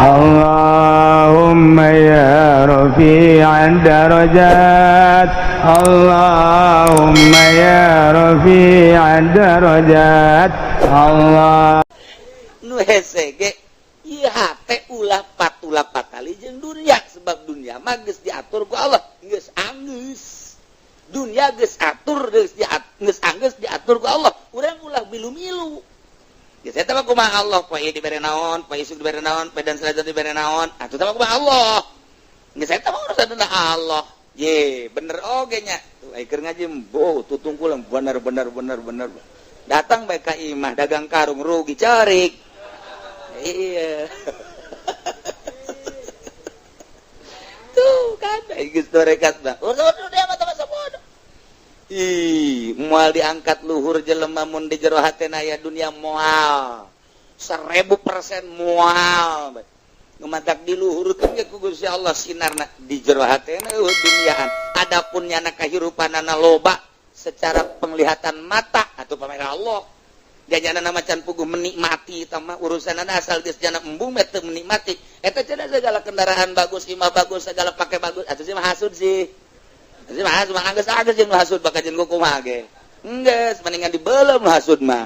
Allahumma ya rafi'ad darajat, Allahumma ya rafi'ad darajat, Allah. Nu hese ge ieu hate ulah patula patali jeung dunya, sebab dunya mah geus diatur ku Allah, geus anggeus. Dunya geus atur, geus geus anggeus diatur ku Allah. Urang ulah milu-milu. Ya saya mah kumaha Allah, poe ieu dibere naon, poe isuk dibere naon, poe dan selanjutnya dibere naon. Atuh teh kumaha Allah. Geus eta mah urusan Allah. Ye, bener oge nya. Tuh ai keur ngaji bo tutungkul bener bener bener bener. Datang bae ka imah dagang karung rugi cerik. Iya. Tuh kan geus torekat mah. Urusan dia mah masa bodoh. Ih, moal diangkat luhur jelema mun di jero hatena aya dunia moal. 1000% moal. Nu matak diluhurkeun ge ku Gusti Allah sinarna di jero hatena eueuh duniaan. Adapun nyana kahirupanana loba secara penglihatan mata atau pamer Allah. Jajana macan puguh menikmati tama urusanana asal geus jana embung mah teu menikmati. Eta cenah segala kendaraan bagus, imah bagus, segala pakai bagus, atuh sih mah hasud sih. Sih mah hasud mah anggeus-anggeus jeung hasud bakal jeung kumaha ge. Enggeus mendingan dibeuleum hasud mah.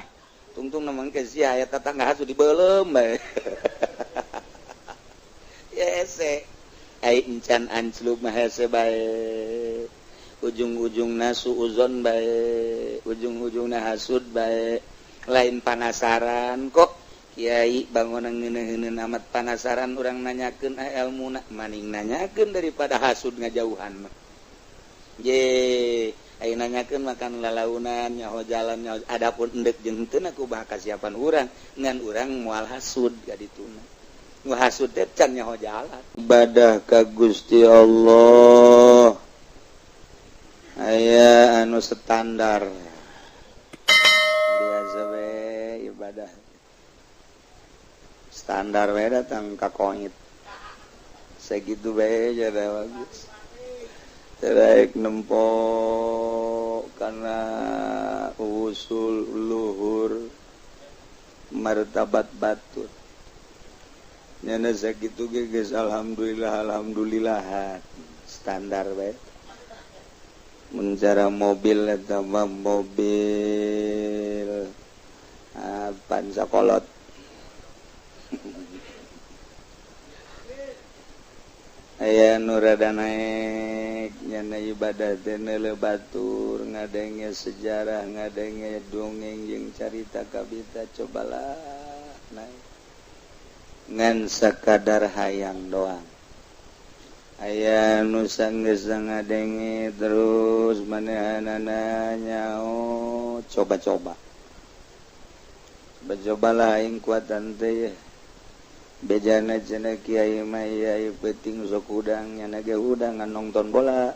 Tungtung na mangke sia aya tetangga hasud dibeuleum bae. Hese. Ai encan anclub mah hese bae. Ujung-ujungna suuzon bae, ujung-ujungna hasud bae. Lain panasaran kok kiai bangunan ngeuneuh-ngeuneun amat panasaran urang nanyakeun ilmuna maning nanyakeun daripada hasud ngajauhan mah. Ye, aya nanyakeun makan lalaunan nyaho jalan nyaho adapun endek jeung henteu ku bah kasiapan urang ngan urang moal hasud ka dituna. Nu hasud teh can nyaho jalan. Ibadah ka Gusti Allah aya anu standar biasa we ibadah standar we datang ka koit segitu we jadi bagus terek nempo karena usul luhur martabat batur nyana sakitu ge geus alhamdulillah alhamdulillah standar we. Mun cara mobil eta mah mobil Avanza kolot. Aya nu rada naek nyana ibadah teh neuleuh batur ngadenge sejarah ngadenge dongeng jeung carita kabita cobalah naek ngan sakadar hayang doang. Aya nu sanggeus ngadenge terus manehanana nyao coba-coba. Coba-cobalah aing kuatan teh bejana cenah kiai mah ieu peuting sok hudang nyana ge hudang ngan nonton bola.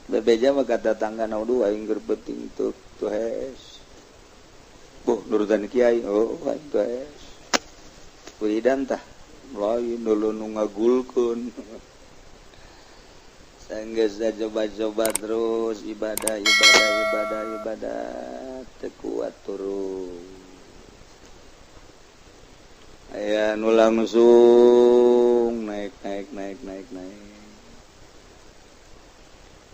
Bebeja mah kata tangga na dua aing keur peuting tuh tuh hes. Boh nurutan kiai oh aing tuh hes. Wiridan tah lain dulu nu ngagulkeun. Sanggeus coba-coba terus ibadah ibadah ibadah ibadah teu kuat turun. Aya nu langsung naik naik naik naik naik.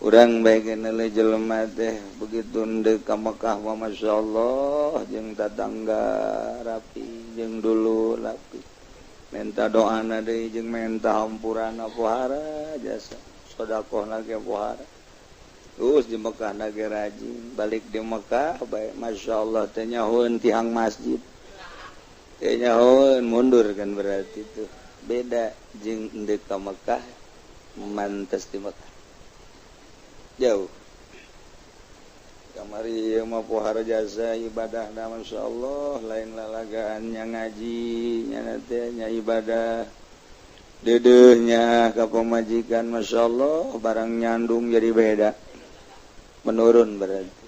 Urang bae geuneuh jelema teh begitu ndek ka Mekah mah masyaallah jeung tatangga rapi jeung dulu rapi. Minta doana deui jeung minta hampurana pohara jasa sedekahna ge pohara. Terus di Mekah na ge rajin, balik di Mekah bae masyaallah teh nyahoeun tihang masjid. Teh nyahoeun mundur kan berarti tuh. Beda jeung endek ka Mekah mantes di Mekah. Jauh. Kamari ieu mah pohara jasa ibadahna masyaallah lain lalagaannya ngaji nya teh nya ibadah dedeuhnya ka pamajikan masyaallah barang nyandung jadi beda menurun berarti.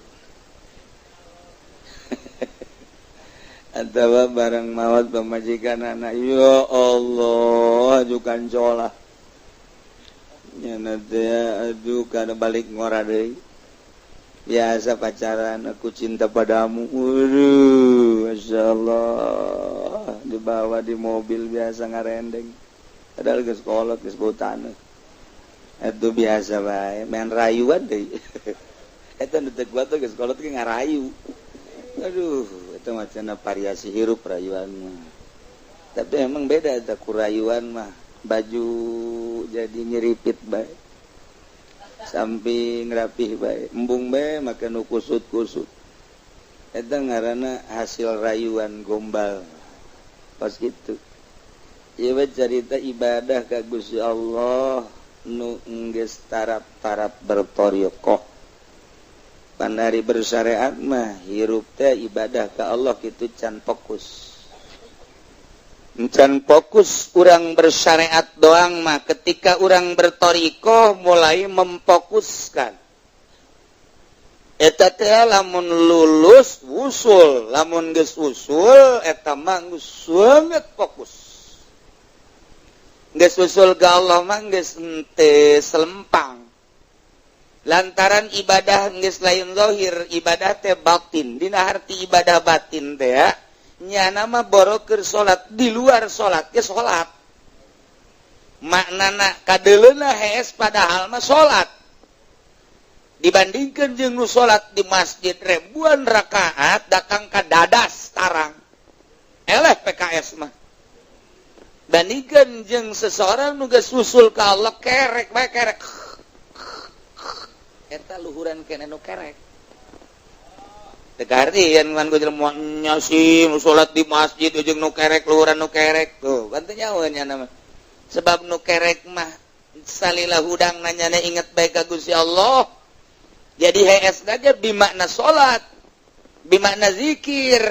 Atawa barang maot pamajikan anak ya Allah ajukan colah nya teh aduh kana balik ngora deui. Biasa pacaran aku cinta padamu. Waduh, masyaallah. Dibawa di mobil biasa ngarendeng. Padahal geus kolot geus bau taneuh. Itu biasa bae, main rayuan deui. Eta nu teu kuat geus kolot ge ngarayu. Aduh, itu macam variasi hirup rayuan mah. Tapi emang beda eta ku rayuan mah. Baju jadi nyeripit bae. Samping rapih bae, embung bae make nu kusut-kusut. Eta ngaranna hasil rayuan gombal. Pas gitu. Ieu cerita ibadah ka Gusti Allah nu enggeus tarap-tarap bertoriqoh. Pandari bersyariat mah hirup teh ibadah ka Allah kitu can fokus. Can fokus urang bersyariat doang mah ketika urang bertoriqoh mulai memfokuskan. Eta teh lamun lulus usul, lamun geus usul eta mah geus banget fokus. Geus usul ka Allah mah geus henteu selempang. Lantaran ibadah geus lain zahir, ibadah teh batin. Dina harti ibadah batin teh nyana mah boro keur salat di luar salat ge salat. Maknana kadeuleuna hees padahal mah salat. Dibandingkan jeung nu salat di masjid ribuan rakaat datang ka dadas tarang. Eleh PKS mah. Bandingkan jeung seseorang nu geus usul ka Allah kerek bae kerek. Eta luhuran keneh nu kerek. Teu kahartian kan ku jelema nya sih nu salat di masjid jeung nu kerek luhuran nu kerek tuh kan teu nyaho nya mah. Sebab nu kerek mah salila hudang nanyana inget bae ka Gusti Allah. Jadi hees aja bimakna salat, bimakna zikir.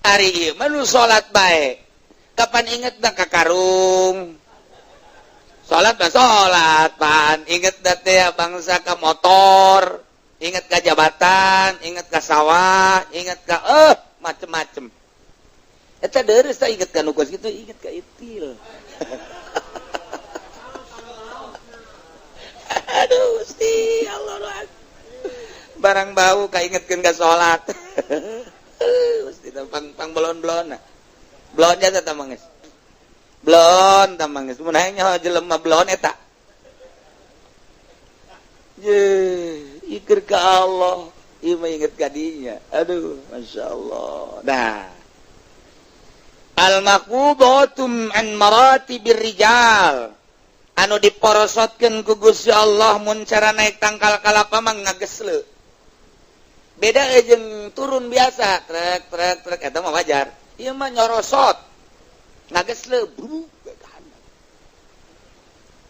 Ari ieu mah nu salat bae. Kapan inget da ka karung? Salat mah salat, pan inget da teh bangsa ka motor, inget ka jabatan, inget ka sawah, inget ka macem-macem. Eta deureuh tah inget ka nu kos kitu, inget ka itil. Aduh, Gusti Allah. Barang bau kaingetkeun ka salat. Gusti pang pang belon-belon. Belonnya teh mangis. Belon tah mangis. Mun hayang nyaho jelema belon eta. Ye, ikir ka Allah, ieu mah inget ka dinya. Aduh, masyaallah. Nah. Al-maqbudatum an maratibir rijal. Anu diporosotkeun ku Gusti Allah mun cara naik tangkal kalapa mah ngagesle. Beda jeung turun biasa, trek trek trek eta mah wajar. Ieu mah nyorosot. Ngagesle bru.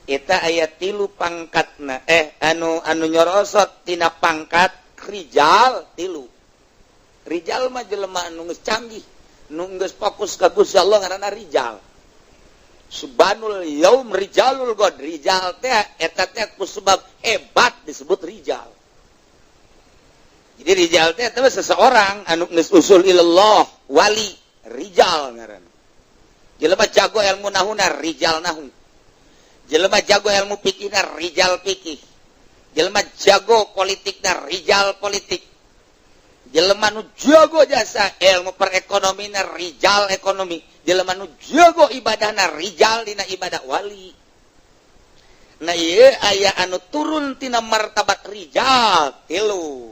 Eta aya tilu pangkatna anu nyorosot tina pangkat rijal tilu. Rijal mah jelema anu geus canggih, nu geus fokus ka Gusti Allah ngaranna rijal. Subhanul yaum rijalul god. Rijal teh eta teh ku sebab hebat disebut rijal. Jadi rijal teh eta seseorang anu geus usul ilallah, wali, rijal ngaranna. Jelema jago ilmu nahuna rijal nahu. Jelema jago ilmu fikihna rijal fikih. Jelema jago politikna rijal politik. Jelema nu jago jasa ilmu perekonomina rijal ekonomi. Jelema nu jago ibadahna rijal dina ibadah wali. Nah ieu aya anu turun tina martabat rijal tilu.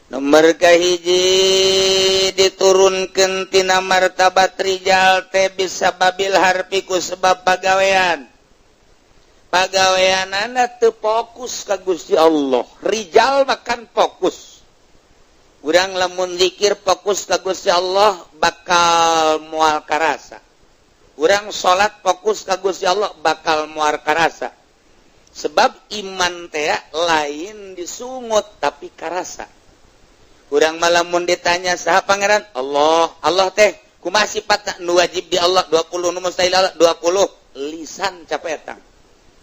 Nomor kahiji diturunkeun tina martabat rijal teh bisa babil harfi ku sebab pagawean. Pagaweanana teu fokus ka Gusti Allah. Rijal makan fokus. Urang lamun zikir fokus ka Gusti Allah bakal moal karasa. Urang salat fokus ka Gusti Allah bakal moal karasa. Sebab iman teh lain disungut tapi karasa. Urang malamun ditanya saha pangeran? Allah. Allah teh kumaha sifatna? Nu wajib di Allah 20, nu mustahil Allah 20. Lisan capetang.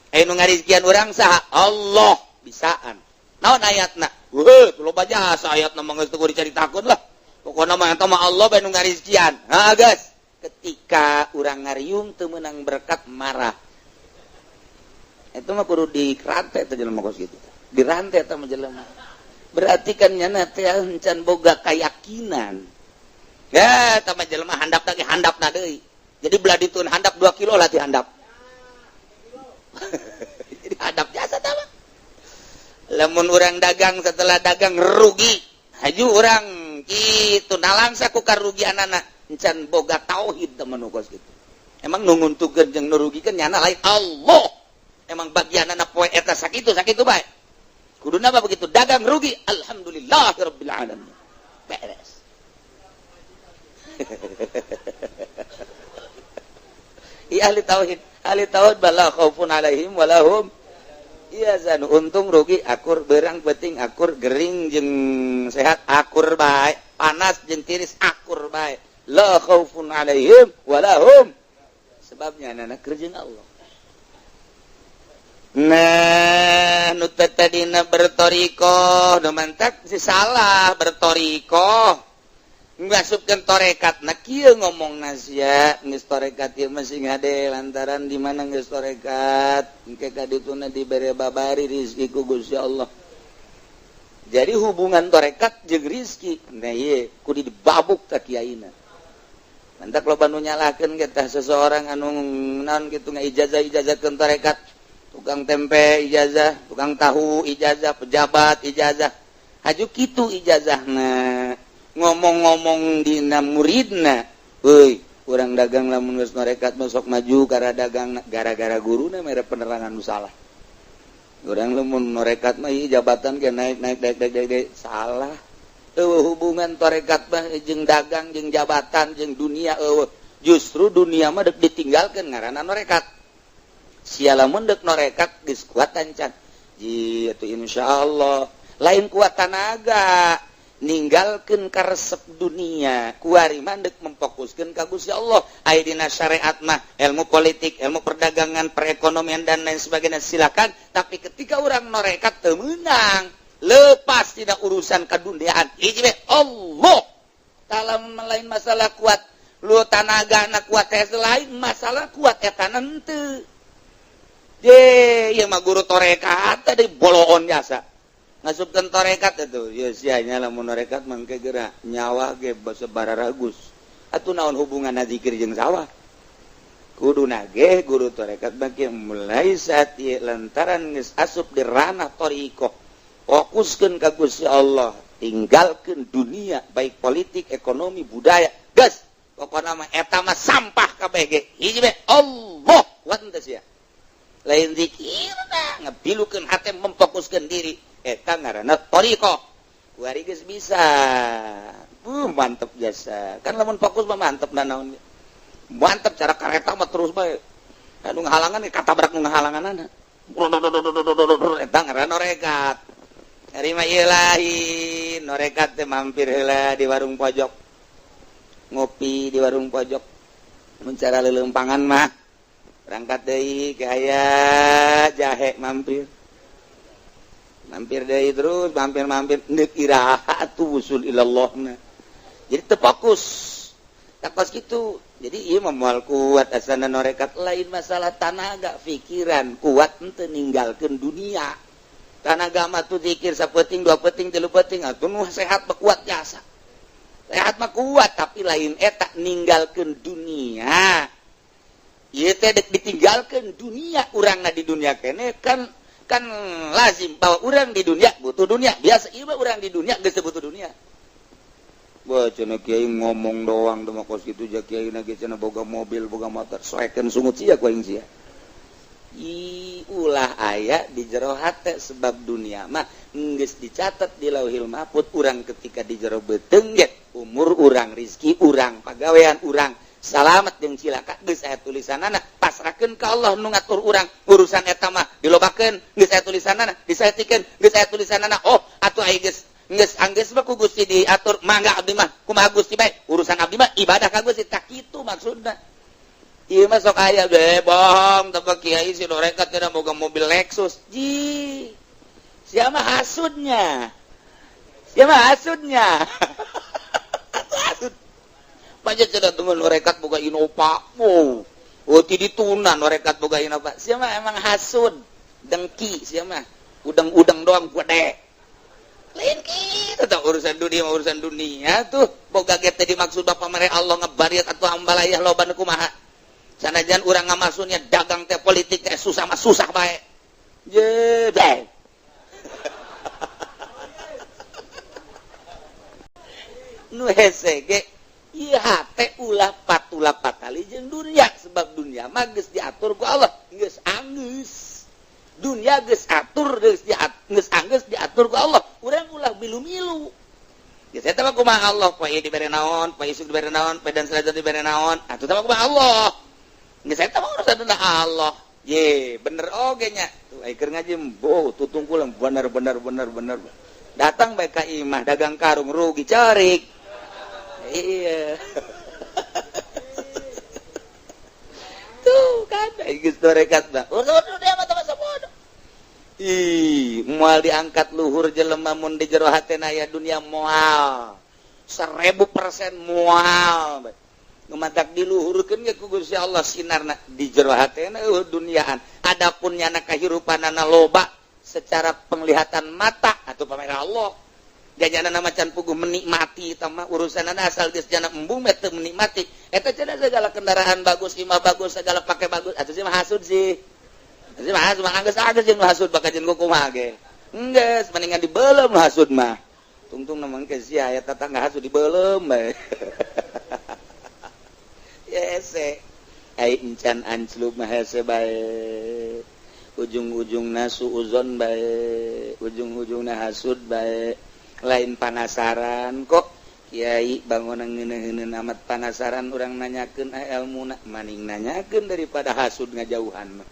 Aya nu ngarizkian urang saha? Allah. Bisaan. Naon ayatna? Weuh, loba jasa ayatna mah geus teu dicaritakeun lah. Pokona mah eta mah Allah bae nu ngarizkian. Ha geus. Ketika urang ngariung teu meunang berkat marah. Eta mah kudu dirantai teh jelema kos kitu. Dirantai eta mah jelema. Berarti kan nyana teh encan boga keyakinan. Ya, tambah jelema handap lagi, handap na deui. Jadi belah ditun handap 2 kilo lah ti handap. Jadi handap jasa tama. Lamun urang dagang, setelah dagang rugi, haju urang kitu nalangsa ku karugianana, encan boga tauhid teman kos kitu. Emang nu nguntungkeun jeung nu rugikeun nyana lain Allah. Emang bagianana poe eta sakitu sakitu bae. Kuduna mah begitu dagang rugi, alhamdulillahirabbil alamin. Beres. Iya, ahli tauhid, ahli tauhid bala khaufun alaihim walahum iya zan. Untung rugi akur, berang penting akur, gering jeung sehat akur bae, panas jeung tiris akur bae. La khaufun alaihim walahum, sebabnya anak kerja Allah. Nah, nu tadina bertorikoh nu mantak si salah bertorikoh ngasupkeun torekat. Nah, kieu ngomong sia geus torekat ieu mah sing hade, lantaran di mana geus torekat engke ka dituna dibere babari rizki ku Gusti Allah. Jadi hubungan torekat jeung rizki, nah ieu kudu dibabuk ka kiaina. Mantak loba nu nyalahkeun kita seseorang anu naon kitu ngaijazah-ijazahkeun torekat, tukang tempe ijazah, tukang tahu ijazah, pejabat ijazah, haju kitu ijazahna. Ngomong-ngomong dina muridna, euy, urang dagang lamun geus norekat masuk maju karena dagang, gara-gara guruna mere penerangan nu salah. Urang lamun norekat mah ieu jabatan ge naik naik naik naik naik, naik. Salah. Eueuh hubungan torekat mah jeung dagang jeung jabatan jeung dunia eueuh. Justru dunia mah deuk ditinggalkeun ngaranna norekat. Sia lamun deuk norekat geus kuat ancan. Ji atuh insyaallah lain kuat tanaga ninggalkeun karesep dunia, kuari mah deuk memfokuskeun ka Gusti Allah. Aya dina syariat mah ilmu politik, ilmu perdagangan, perekonomian dan lain sebagainya silakan, tapi ketika orang norekat teu meunang lepas tidak urusan keduniaan. Hiji we Allah dalam lain masalah kuat lu tanaga na kuat teh lain masalah kuat eta henteu. Je ieu mah guru torekat tadi boloon jasa ngasupkeun torekat itu ya sia nya lamun norekat mangke geura nyawa ge basa bararagus. Atuh naon hubunganna zikir jeung sawah? Kudu nage guru torekat bagi mulai saat ieu lantaran geus asup di ranah thariqah, fokuskeun ka Gusti Allah, tinggalkeun dunia baik politik, ekonomi, budaya, geus pokona mah eta mah sampah kabeh ge. Hiji we Allah kuat teh sia, lain zikir ngebilukeun hate, memfokuskeun diri, eta ngaranna thariqah. Kuari geus bisa mantep jasa kan, lamun fokus mah mantep. Naon mantep cara kareta mah terus bae, anu ngahalangan katabrak nu ngahalanganana, eta ngaranna norekat. Ari mah ieu lain norekat teh, mampir heula di warung pojok, ngopi di warung pojok, mun cara leuleumpangan mah berangkat deui ke aya jahe, mampir mampir deui, terus mampir mampir, neuk iraha atuh wusul ilallah. Jadi teu fokus takos gitu. Jadi ieu mah moal kuat asana norekat, lain masalah tanaga, pikiran kuat henteu ninggalkeun dunia. Tanaga mah tuh zikir sapeting, dua peting, tilu peting, atuh nu sehat mah kuat jasa, sehat mah kuat, tapi lain eta ninggalkeun dunia. Ieu teh dek ditinggalkeun dunia, urangna di dunia kene kan kan lazim bahwa urang di dunia butuh dunia biasa. Ieu mah urang di dunia geus butuh dunia. Wah, cenah kiai ngomong doang teh mah kos kitu ja, kiai na ge cenah boga mobil, boga motor, soekeun sungut sia ku aing sia. I ulah aya di jero hate, sebab dunia mah geus dicatat di Lauhil Mahfud urang ketika di jero beuteung ge, umur urang, rizki urang, pagawean urang, salamet jeung cilaka geus aya tulisanana. Pasrahkeun ka Allah nu ngatur urang urusan eta mah, dilobakeun geus aya tulisanana, disaetikeun geus aya tulisanana. Oh, atuh aya geus geus anggeus mah ku Gusti diatur, mangga abdi mah kumaha Gusti bae, urusan abdi mah ibadah ka Gusti. Tak kitu maksudna. Ieu mah sok aya deh bohong tempat kiai si norekat cenah boga mobil Lexus. Ji, siapa hasudnya? Siapa hasudnya? Hasud. Banyak cenah temen norekat boga Innova. Wow. Oh, ti dituna norekat boga Innova. Siapa emang hasud? Dengki siapa? Udang-udang doang gede. Lain kitu tah urusan dunia urusan dunia tuh boga ge teh dimaksud Bapak mere Allah ngebariat atau ambalayah loba nu kumaha. Sanajan urang ngamasuknya dagang teh politik teh susah mah susah bae. Je bae. Nu hese ge ieu hate ulah patula patali jeung dunia sebab dunia mah geus diatur ku Allah, geus anggeus. Dunia geus atur geus anggeus diatur ku Allah. Urang ulah milu-milu. Geus eta mah kumaha Allah, poe dibere naon, poe isuk dibere naon, poe dan selanjutnya dibere naon. Atuh teh mah kumaha Allah. Geus eta mah urusan Allah. Ye, bener oge nya. Tuh ai keur ngaji boh tutungkul bener bener bener bener. Datang bae ka imah dagang karung rugi cerik. Iya. Tuh kan ai geus torekat mah. Urusan dunia mah teh bodoh. Ih, moal diangkat luhur jelema mun di jero hatena aya dunia moal. 1000% moal. Nu matak diluhurkeun ge ku Gusti Allah sinarna di jero hatena eueuh duniaan. Adapun nyana kahirupanana loba secara penglihatan mata atau pamer Allah. Jajanana macan puguh menikmati eta mah urusanana asal geus jana embung mah teu menikmati. Eta cenah segala kendaraan bagus, imah bagus, segala pake bagus, atuh sih mah hasud sih. Sih mah hasud mah anggeus-anggeus jeung nu hasud bakal jeung kumaha ge. Enggeus mendingan dibeuleum nu hasud mah. Tungtung na mangke sia aya tetangga hasud dibeuleum bae. Hese. Ai encan anclub mah hese bae. Ujung-ujungna suuzon bae, ujung-ujungna hasud bae. Lain panasaran kok kiai bangunan ngeuneuh-ngeuneun amat panasaran urang nanyakeun ilmuna maning nanyakeun daripada hasud ngajauhan mah.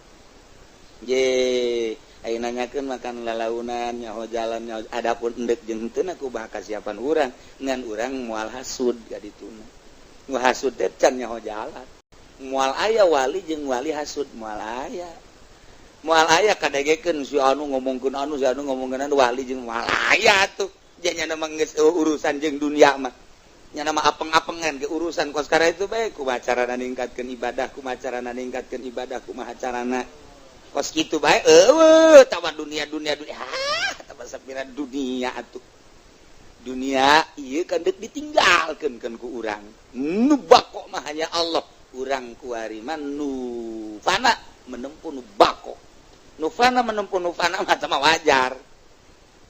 Ye, ai nanyakeun makan lalaunan nyaho jalan nyaho adapun endek jeung henteu ku bakal kasiapan urang ngan urang moal hasud ka dituna. Nu hasud teh can nyaho jalan. Moal aya wali jeung wali hasud moal aya. Moal aya kadegekeun si anu ngomongkeun anu si anu ngomongkeun anu wali jeung moal aya tuh. Janya mah geus urusan jeung dunia mah. Nya mah apeng-apengan ge urusan kos kara itu bae kumaha carana ningkatkeun ibadah, kumaha carana ningkatkeun ibadah, kumaha carana kos kitu bae eueuh tawar dunia dunia dunia. Ah, tah sapira dunia atuh. Dunia ieu kan deuk ditinggalkeun kan ku urang. Nu bako mah hanya Allah. Urang kuari mah nu fana menempuh nu bako. Nu fana menempuh nu fana mah teh wajar.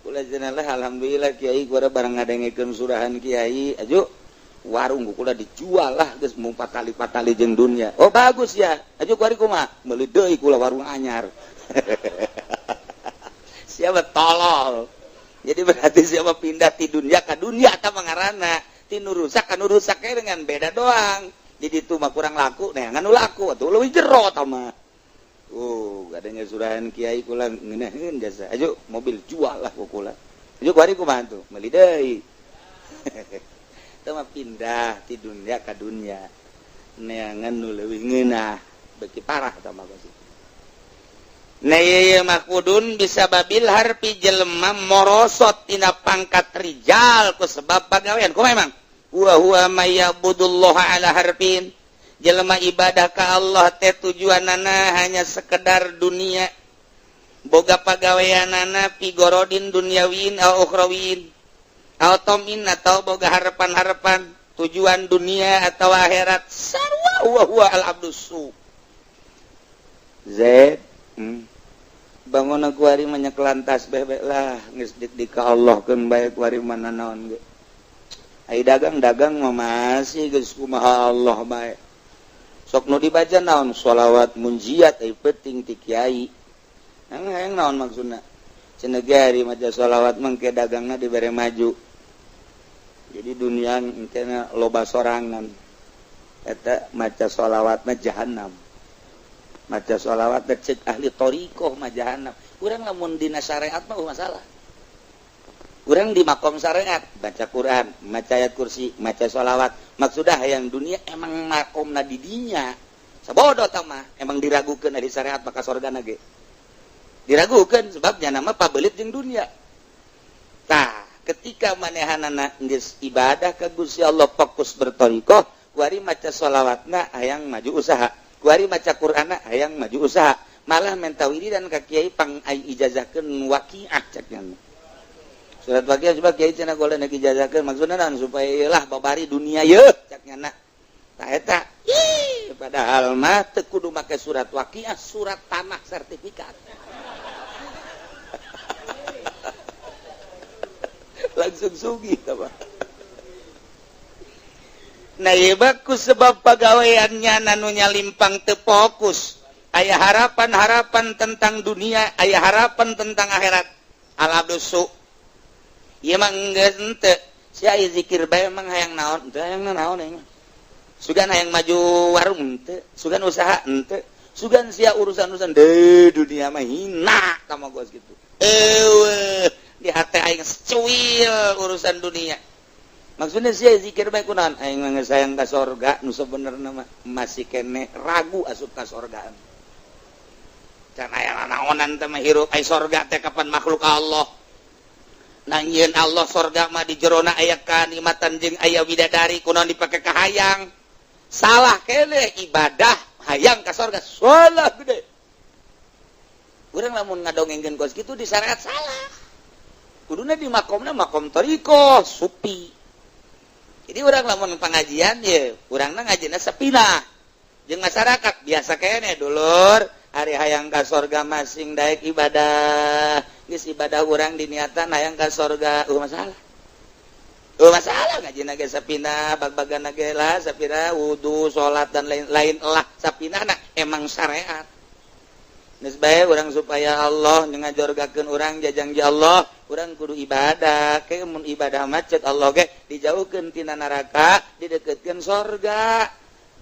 Kula jenengan alhamdulillah kiai kula barang ngadengekeun surahan kiai aju warung kula dijual lah geus mung patali-patali jeung dunia. Oh bagus ya. Aju kuari kumaha? Meuli deui kula warung anyar. Siapa tolol. Jadi berarti siapa pindah ti dunia ka dunia ta mangarana. Ti nu rusak ka nu rusak dengan beda doang. Jadi itu mah kurang laku, neangan nu laku atuh leuwih jero ta mah. Oh, adanya surahan kiai kula ngeunaheun jasa. Aju mobil jual lah ku kula. Aju kuari kumaha tuh? Meuli deui. Teu mah pindah ti dunia ka dunia. Neangan nu leuwih ngeunah, beuki parah tah mah pasti. Nah ieu mah kudun bisa babil harpi jelema morosot tina pangkat rijal ku sebab pagawean. Kumaha emang? Wa huwa may ya'budullaha ala harfin. Jelema ibadah ka Allah teh tujuanana hanya sekedar dunia. Boga pagaweanana pigorodin dunyawin au ukhrawin. Au tomin atau boga harapan-harapan tujuan dunia atau akhirat. Sarwa wa huwa al abdus su. Zaid, bangun aku hari banyak lantas bebek lah geus dik ka Allah keun bae kuari mana naon ge. Ai dagang-dagang mah masih geus kumaha Allah bae. Sok nu dibaca naon sholawat munjiat ai penting ti kiai. Hayang naon maksudna? Cenah ge ari maca sholawat mangke dagangna dibere maju. Jadi dunia engkena loba sorangan. Eta maca sholawat mah jahannam. Maca sholawat teh cek ahli thariqah mah jahannam. Urang lamun dina syariat mah masalah. Urang di makom syariat baca Quran, maca ayat kursi, maca sholawat. Maksudnya hayang dunia emang makomna di dinya. Sabodo tah mah emang diragukeun ari syariat maka sorgana ge. Diragukeun sebabnya nama pabelit jeung dunia. Tah, ketika manehanana geus ibadah ka Gusti Allah fokus berthariqah, kuari maca sholawatna hayang maju usaha. Kuari maca Qur'anna hayang maju usaha. Malah menta wiridan ka kiai pang ai ijazahkeun waqiah cek nya. Surat waqiah coba kiai cenah golek ijazahkeun maksudna naon supaya ieu lah babari dunia yeuh cak nyana. Tah eta. Ih, padahal mah teu kudu make surat waqiah, surat tanah sertifikat. Langsung sugih tah. Nah ieu ku sebab pagaweannya nanunya limpang teu fokus. Aya harapan-harapan tentang dunia, aya harapan tentang akhirat. Al-abdusu. Ieu mah geus henteu. Si aya zikir bae emang hayang naon? Teu hayang naon aing. Sugan hayang maju warung henteu, sugan usaha henteu, sugan sia urusan-urusan deui dunia mah hina ka mah gos kitu. Eueuh, di hate aing secuil urusan dunia. Maksudnya sia zikir bae kunaon? Aing mah geus hayang ka sorga, nu sabenerna mah masih kene ragu asup ka sorgaan. Can aya naonan teh mah hirup ai sorga teh kapan makhluk Allah. Nangieun Allah sorga mah di jerona aya kanikmatan jeung aya bidadari kunaon dipake ka hayang. Salah keneh ibadah hayang ka sorga salah gede. Urang lamun ngadongengkeun kos kitu di syariat salah. Kuduna di makomna makom thariqah supi. Jadi urang lamun pengajian ye urangna ngajina sepina jeung masyarakat biasa keneh dulur. Ari hayang ka sorga masing daek ibadah geus ibadah urang diniatan hayang ka sorga masalah masalah ngajina ge sapina bag-bagana ge lah sapina wudu salat dan lain-lain lah sapina na emang syariat geus bae urang supaya Allah ngajorgakeun urang jajangji Allah urang kudu ibadah ke mun ibadah macet Allah ge dijauhkeun tina neraka dideketkeun sorga.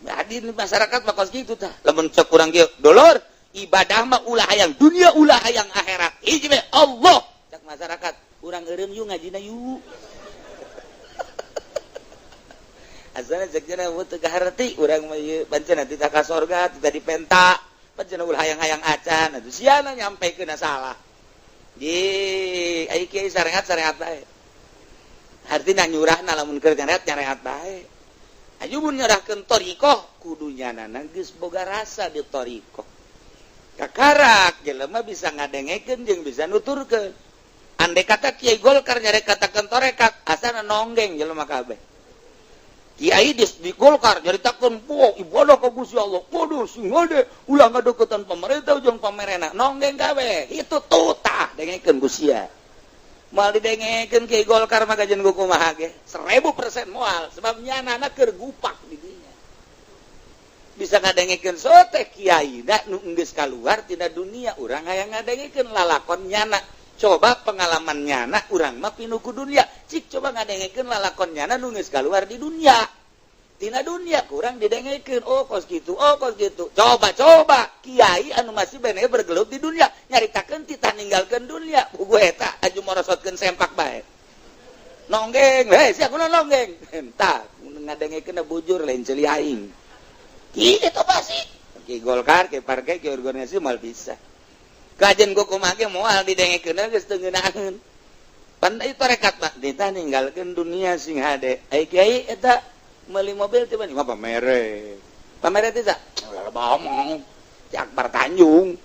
Jadi masyarakat mah kos kitu tah lamun cek urang kieu dulur ibadah mah ulah hayang dunia ulah hayang akhirat hiji we Allah cak masyarakat urang eureun yuk ngajina yuk asana cek cenah teu kaharti urang mah ieu pancen teu ka sorga teu dipenta pancen ulah hayang-hayang acan atuh siana nyampekeun salah di ai kiai syariat syariat bae artina nyurahna lamun keur nyareat nyareat bae aju mun nyerahkeun thariqah kudu nyanana geus boga rasa di thariqah kakarak jelema bisa ngadengekeun jeung bisa nuturkeun. Andai kata Kiai Golkar nyarek katakeun torekat asana nonggeng jelema kabeh. Kiai di Golkar nyaritakeun poh ibadah ka Gusti Allah kudu sing hade ulah ngadeukeutan pemerintah jeung pamerena nonggeng kabeh. Itu tutah dengekeun ku sia. Moal didengekeun Kiai Golkar mah kajian kumaha ge 1000% moal sebab nyanana keur gupak di dinya. Bisa ngadengekeun sote kiai da nu geus kaluar tina dunia urang hayang ngadengekeun lalakon nyana. Coba pengalaman nyana urang mah pinuh ku dunia cik coba ngadengekeun lalakon nyana nu geus kaluar di dunia tina dunia kurang didengekeun oh kos kitu oh kos kitu coba coba kiai anu masih bene bergelut di dunia nyaritakeun titah ninggalkeun dunia buku eta aju morosotkeun sempak bae nonggeng heh sia kunaon nonggeng entah ngadengekeun bujur lain ceuli aing itu pasti ki Golkar ki partai ki organisasi mal bisa kajian gua kumaha ge moal didengekeun geus teu ngeunaheun pan ieu tarekat mah ditah ninggalkeun dunia sing hade ai kiai eta meuli mobil teh mah pamere pamere teh ulah omong ti Akbar Tanjung.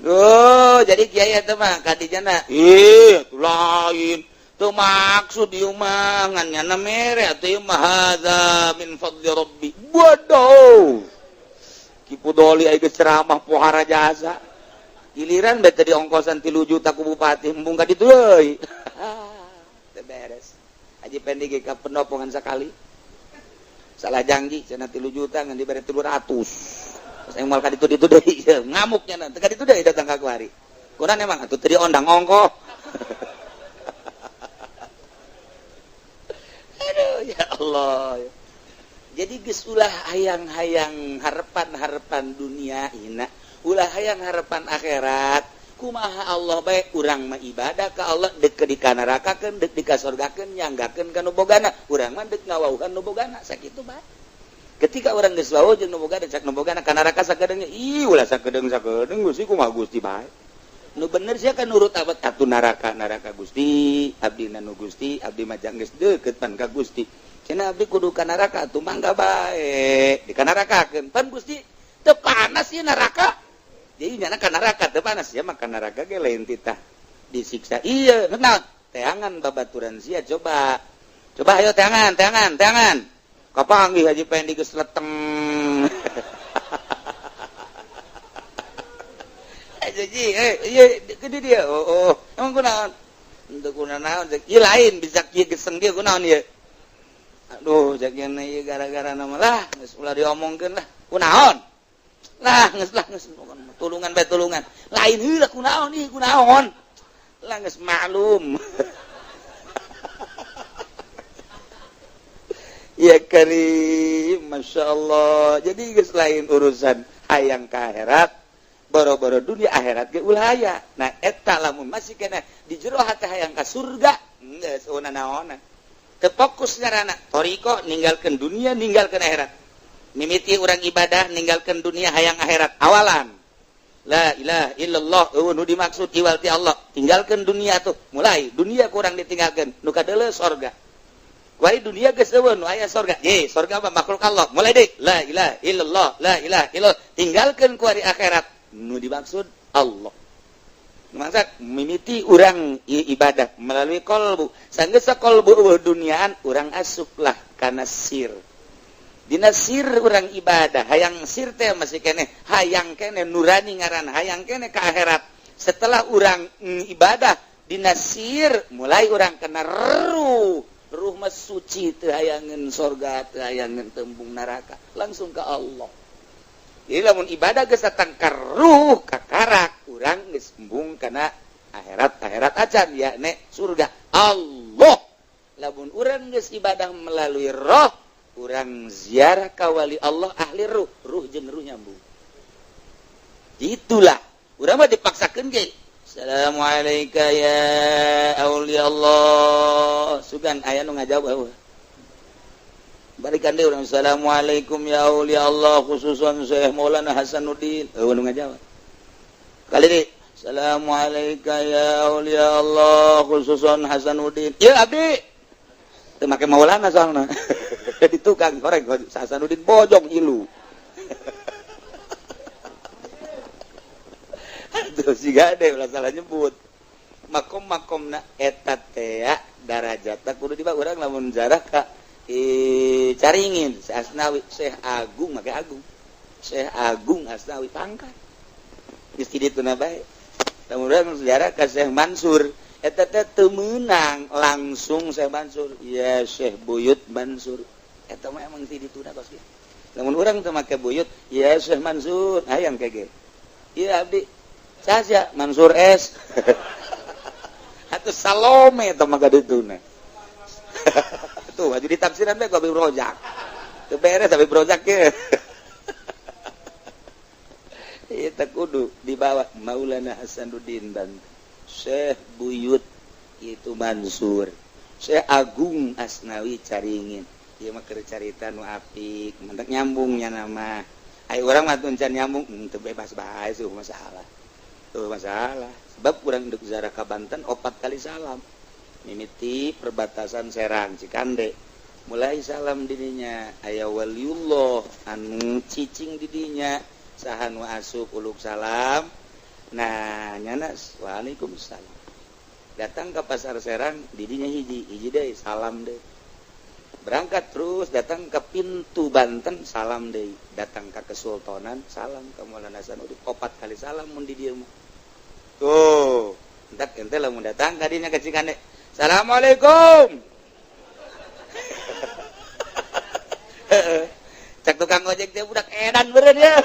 Duh, jadi kiai eta mah kadijana ih atuh lain teu maksud ieu mah ngan nyana mere atuh ieu mah hadza min fadli rabbi. Bodoh. Ki Pudoli ai geus ceramah pohara jasa. Giliran bae teh diongkosan 3 juta ku bupati embung ka ditu euy. Teu beres. Haji Pendi ge ka pendopongan sakali. Salah janji cenah 3 juta ngan dibere 300. Terus aing moal ka ditu ditu deui ngamuk nya teu ka ditu deui datang ka kuari. Kunaon emang atuh teu diondang ongkoh. Aduh ya Allah. Jadi geus ulah hayang-hayang harapan-harapan dunia hina, ulah hayang harapan akhirat. Kumaha Allah bae urang mah ibadah ka Allah deuk di kanarakakeun deuk dikasorgakeun nyanggakeun ka nu bogana. Urang mah deuk ngawauhan nu bogana sakitu bae. Ketika urang geus wawuh jeung nu bogana cak nu bogana ka neraka sakedeung ih ulah sakedeung-sakedeung Gusti kumaha Gusti bae. Nu bener sia kan nurut abad atuh neraka neraka Gusti abdi nu Gusti abdi mah geus deukeut pan ka Gusti. Cenah abdi kudu ka neraka atuh mangga bae di ka nerakakeun pan Gusti teu panas ieu neraka. Jadi nyana ka neraka teu panas ya mah ka neraka ge lain titah disiksa. Iya, naon? Teangan babaturan sia coba. Coba ayo teangan, teangan, teangan. Kapanggih Haji Pendi geus leteng. Haji, ieu gede dia. Oh, oh. Emang kunaon? Henteu kunaon. Ieu lain bisa kieu geseng dia kunaon ieu. Aduh, cek ieu gara-gara nama lah, geus ulah diomongkeun lah. Kunaon? Lah, geus lah geus tulungan bae tulungan. Lain heula kunaon ieu kunaon? Lah geus maklum. Ya karim, Masya Allah. Jadi geus lain urusan hayang ka akhirat, boro-boro dunia akhirat ge ulah aya. Nah eta lamun masih kena di jero hati hayang ka surga, geus eueuh naonan. Teu fokus ngaranna thoriqoh ninggalkeun dunia, ninggalkeun akhirat. Mimiti urang ibadah ninggalkeun dunia hayang akhirat awalan. La ilaha illallah eueuh nu dimaksud iwal ti Allah. Tinggalkeun dunia tuh, mulai dunia kurang ditinggalkeun, nu kadeuleu sorga. Wari dunia geus eueuh nu aya sorga. Ye, sorga mah makhluk Allah. Mulai deui la ilaha illallah, la ilaha illallah. Tinggalkeun ku ari akhirat. Nu dimaksud Allah. Maksud mimiti urang ibadah melalui kolbu. Sanggeus kolbu eueuh duniaan urang asuplah kana sir. Dina sir urang ibadah, hayang sir teh masih keneh, hayang keneh nurani ngaran, hayang keneh ka akhirat. Setelah urang ibadah dina sir mulai urang kena ruh. Ruh mah suci teu hayangeun sorga, teu hayangeun tembung neraka, langsung ke Allah. Jadi lamun ibadah geus datang ka ruh, ka karak, urang geus embung kana akhirat, akhirat acan ya nek surga Allah. Lamun urang geus ibadah melalui roh, urang ziarah ka wali Allah ahli ruh, ruh jeung ruh nyambung. Itulah, urang mah dipaksakeun ge. Assalamualaikum ya aulia Allah. Sugan aya nu ngajawab eueuh. Balikan deui urang assalamualaikum ya aulia Allah khususan Syekh Maulana Hasanuddin. Eueuh nu ngajawab. Kali deui assalamualaikum ya aulia Allah khususan Hasanuddin. Ieu abdi. Teu make Maulana soalna. Di tukang koreng Hasanuddin bojong ilu. Terus juga deh ulah salah nyebut makom-makomna eta teh darajatna kudu dibawa urang lamun jarah ka Caringin Syekh Asnawi Syekh Agung make Agung Syekh Agung Asnawi pangkat geus di dituna bae lamun urang sejarah ka Syekh Mansur eta teh teu meunang langsung Syekh Mansur ya Syekh Buyut Mansur eta mah emang ti dituna kos kieu lamun urang teu make Buyut ya Syekh Mansur hayang kege ieu abdi saja Mansur S atau Salome atau mah gadutuna tuh baju ditafsiran bae ku Habib Rozak teu beres Habib Rozak ge ieu teh kudu dibawa Maulana Hasanuddin Banten Syekh Buyut itu Mansur Syekh Agung Asnawi Caringin ieu mah keur carita nu apik mentak nyambungnya nama ai urang mah teu nyambung teu bebas bae seuh masalah. Tuh masalah sebab kurang dek ziarah ka Banten 4 kali salam mimiti perbatasan Serang Cikande mulai salam dirinya aya waliullah anu cicing didinya saha nu asup uluk salam nah nyana waalaikumsalam datang ke pasar Serang didinya hiji hiji deui salam deui berangkat terus datang ke pintu Banten salam deui datang ke Kesultanan salam ke Maulana Hasanuddin 4 kali salam mun di dieu mah. Tuh, entak ente lamun datang kadinya ke Cikande. Assalamualaikum. Cak tukang ojek teh budak edan beureun ya.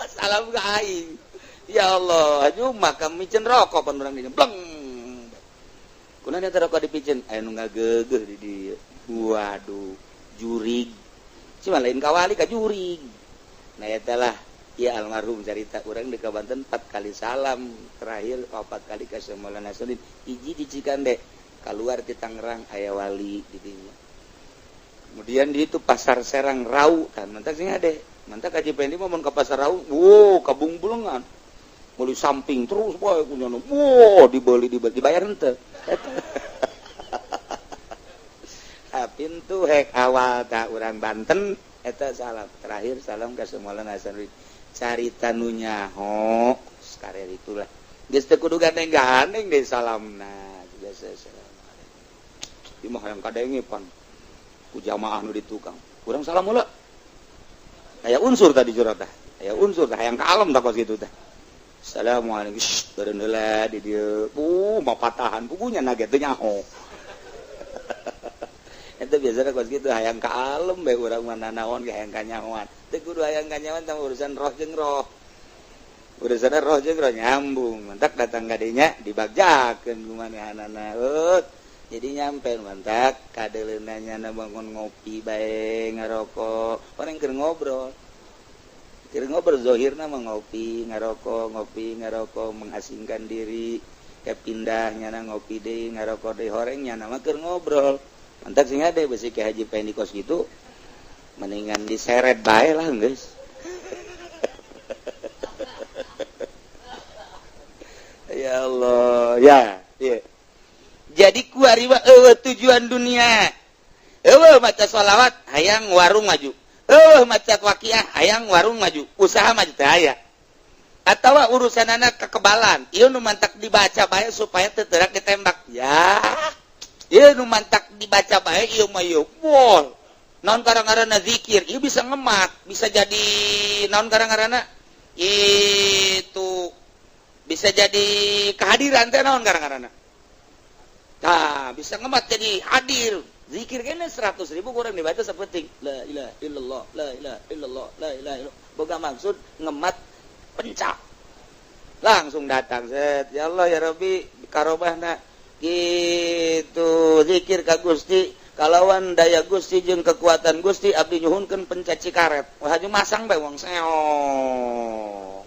Salam ka aing. Ya Allah, aju mah kami rokok pan urang dinya. Bleng. Kunaon eta rokok dipicen? Aya nu ngageugeuh di dieu. Waduh, jurig. Cuma lain kawali ka jurig. Nah eta lah ya almarhum cerita urang di Banten 4 kali salam terakhir 4 kali ka Maulana Hasanuddin hiji di Cikande keluar di Tangerang aya wali di dinya. Kemudian di itu pasar Serang Rau kan mentak sing ade mentak Haji Pendi mah mun ka pasar Rau wow kabung-bulungan meuli samping terus bae kunyana wow dibeli dibayar henteu eta. Pintu hek awal ta urang Banten eta salam terakhir salam ka Maulana Hasanuddin carita nu nyaho sekarer itulah geus teu kudu gandeng-gandeng deui salamna. Biasa assalamualaikum. Ieu mah hayang kadenge pan ku jamaah nu di tukang. Urang salam heula. Aya unsur tadi jero tah. Aya unsur tah hayang ka alam tah kos kitu tah. Assalamualaikum. Beureun heula di dieu. Mah patahan pugunya na ge teu nyaho. Itu biasanya kos kitu hayang ka alam bae urang mah nanaon ge hayang kanyahoan. Teu kudu hayang kanyahoan tah urusan roh jeung roh. Urusan roh jeung roh nyambung. Mantak datang ka dinya dibagjakeun ku manehanana. Jadi nyampe mantak kadeuleuna nyana bangun ngopi bae ngarokok. Orang keur ngobrol. Keur ngobrol zahirna mah ngopi, ngarokok, ngopi, ngarokok, mengasingkan diri. Ke pindah nyana ngopi deui, ngarokok deui horeng nyana mah keur ngobrol. Mantak sing ade besi ke Haji Pendi kos gitu mendingan diseret bae lah geus. Ya Allah, ya, iya. Jadi kuari wa eueuh tujuan dunia. Eueuh maca sholawat hayang warung maju. Eueuh maca waqiah hayang warung maju, usaha maju teh aya. Atawa urusanana kekebalan, ieu nu mantak dibaca bae supaya teu teurak ditembak. Ya. Ieu nu mantak dibaca bae ieu mah ieu. Wol. Naon karang-ngaranna zikir, ieu bisa ngemat, bisa jadi naon karang-ngaranna? Itu bisa jadi kehadiran teh naon karang-ngaranna? Tah, bisa ngemat jadi hadir. Zikir kene 100.000 kurang dibaca sapeting. La ilaha illallah, la ilaha illallah, la ilaha illallah. Boga maksud ngemat pencak. Langsung datang set. Ya Allah ya Rabbi karobahna gitu zikir ka Gusti kalawan daya Gusti jeung kekuatan Gusti abdi nyuhunkeun pencaci karet. Wah haju masang bae wong seong.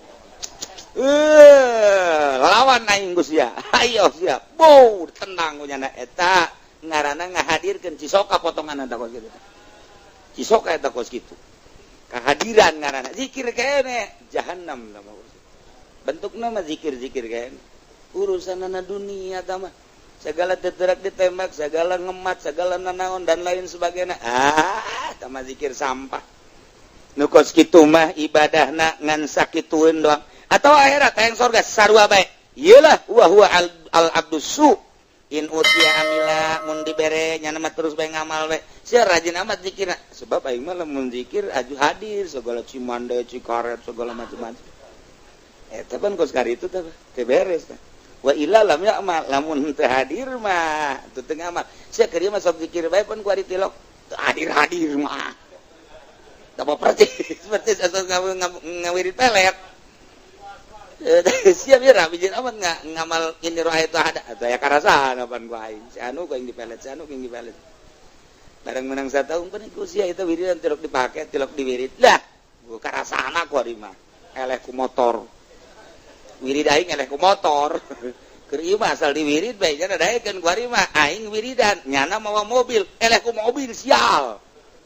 Lawan aing Gusti ya. Ayo siap. Bow tenang nyana eta ngaranna ngahadirkeun cisoka potongan eta kos kitu. Cisoka eta kos kitu. Kehadiran ngaranna zikir kene jahanam tah bentukna mah zikir-zikir kene. Urusanana dunia tah mah segala teterak ditembak, segala ngemat, segala nanaon dan lain sebagainya. Ah, tah mah zikir sampah. Nu kos kitu mah ibadahna ngan sakitueun doang. Atau akhirat hayang sorga sarua bae. Iyalah wa huwa al abdus su in utia amila mun dibere nyana mah terus bae ngamal bae. Sia rajin amat zikirna. Sebab aing mah lamun zikir aju hadir segala cimande, cikaret segala macam-macam. Eta pan kos kari itu teh teu beres tah. Wa illa lam ya'mal lamun teu hadir mah teu teu ngamal. Sia keur mah sok zikir bae pan ku ari tilok teu hadir-hadir mah. Tah persis persis asal ngawirid pelet. Siap ya rapi jeung amat ngamal ini roh itu ada atau ya karasaan apaan gua aing si anu gua yang dipelet si anu yang dipelet bareng menang satahun pan iku sia itu wiridan tilok dipake tilok diwirid lah gua karasaan aku ari mah eleh ku motor wirid aing eleh ku motor keur ieu mah asal diwirid bae nya daekeun gua ari mah aing wiridan nyana mawa mobil eleh ku mobil sial.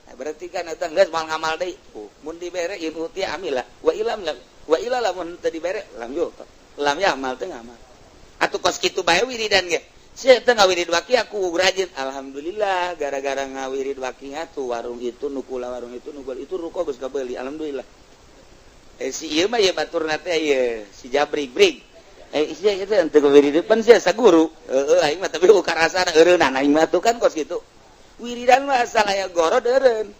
Nah, berarti kan eta geus moal ngamal deui mun dibere in uti amila wa ilam wa ila lamun teu dibere lam yo lam ya amal teu ngamal atuh kos kitu bae wiridan ge sia teu ngawirid waki aku rajin alhamdulillah gara-gara ngawirid wakinya tuh warung itu nukula warung itu nukul itu ruko geus kabeuli alhamdulillah si ieu mah ye baturna teh ye si Jabrik brig sia ieu teh teu ngawirid pan sia saguru heueuh aing mah tapi karasana eureunana aing mah tuh kan kos kitu wiridan mah asal aya gorod eureun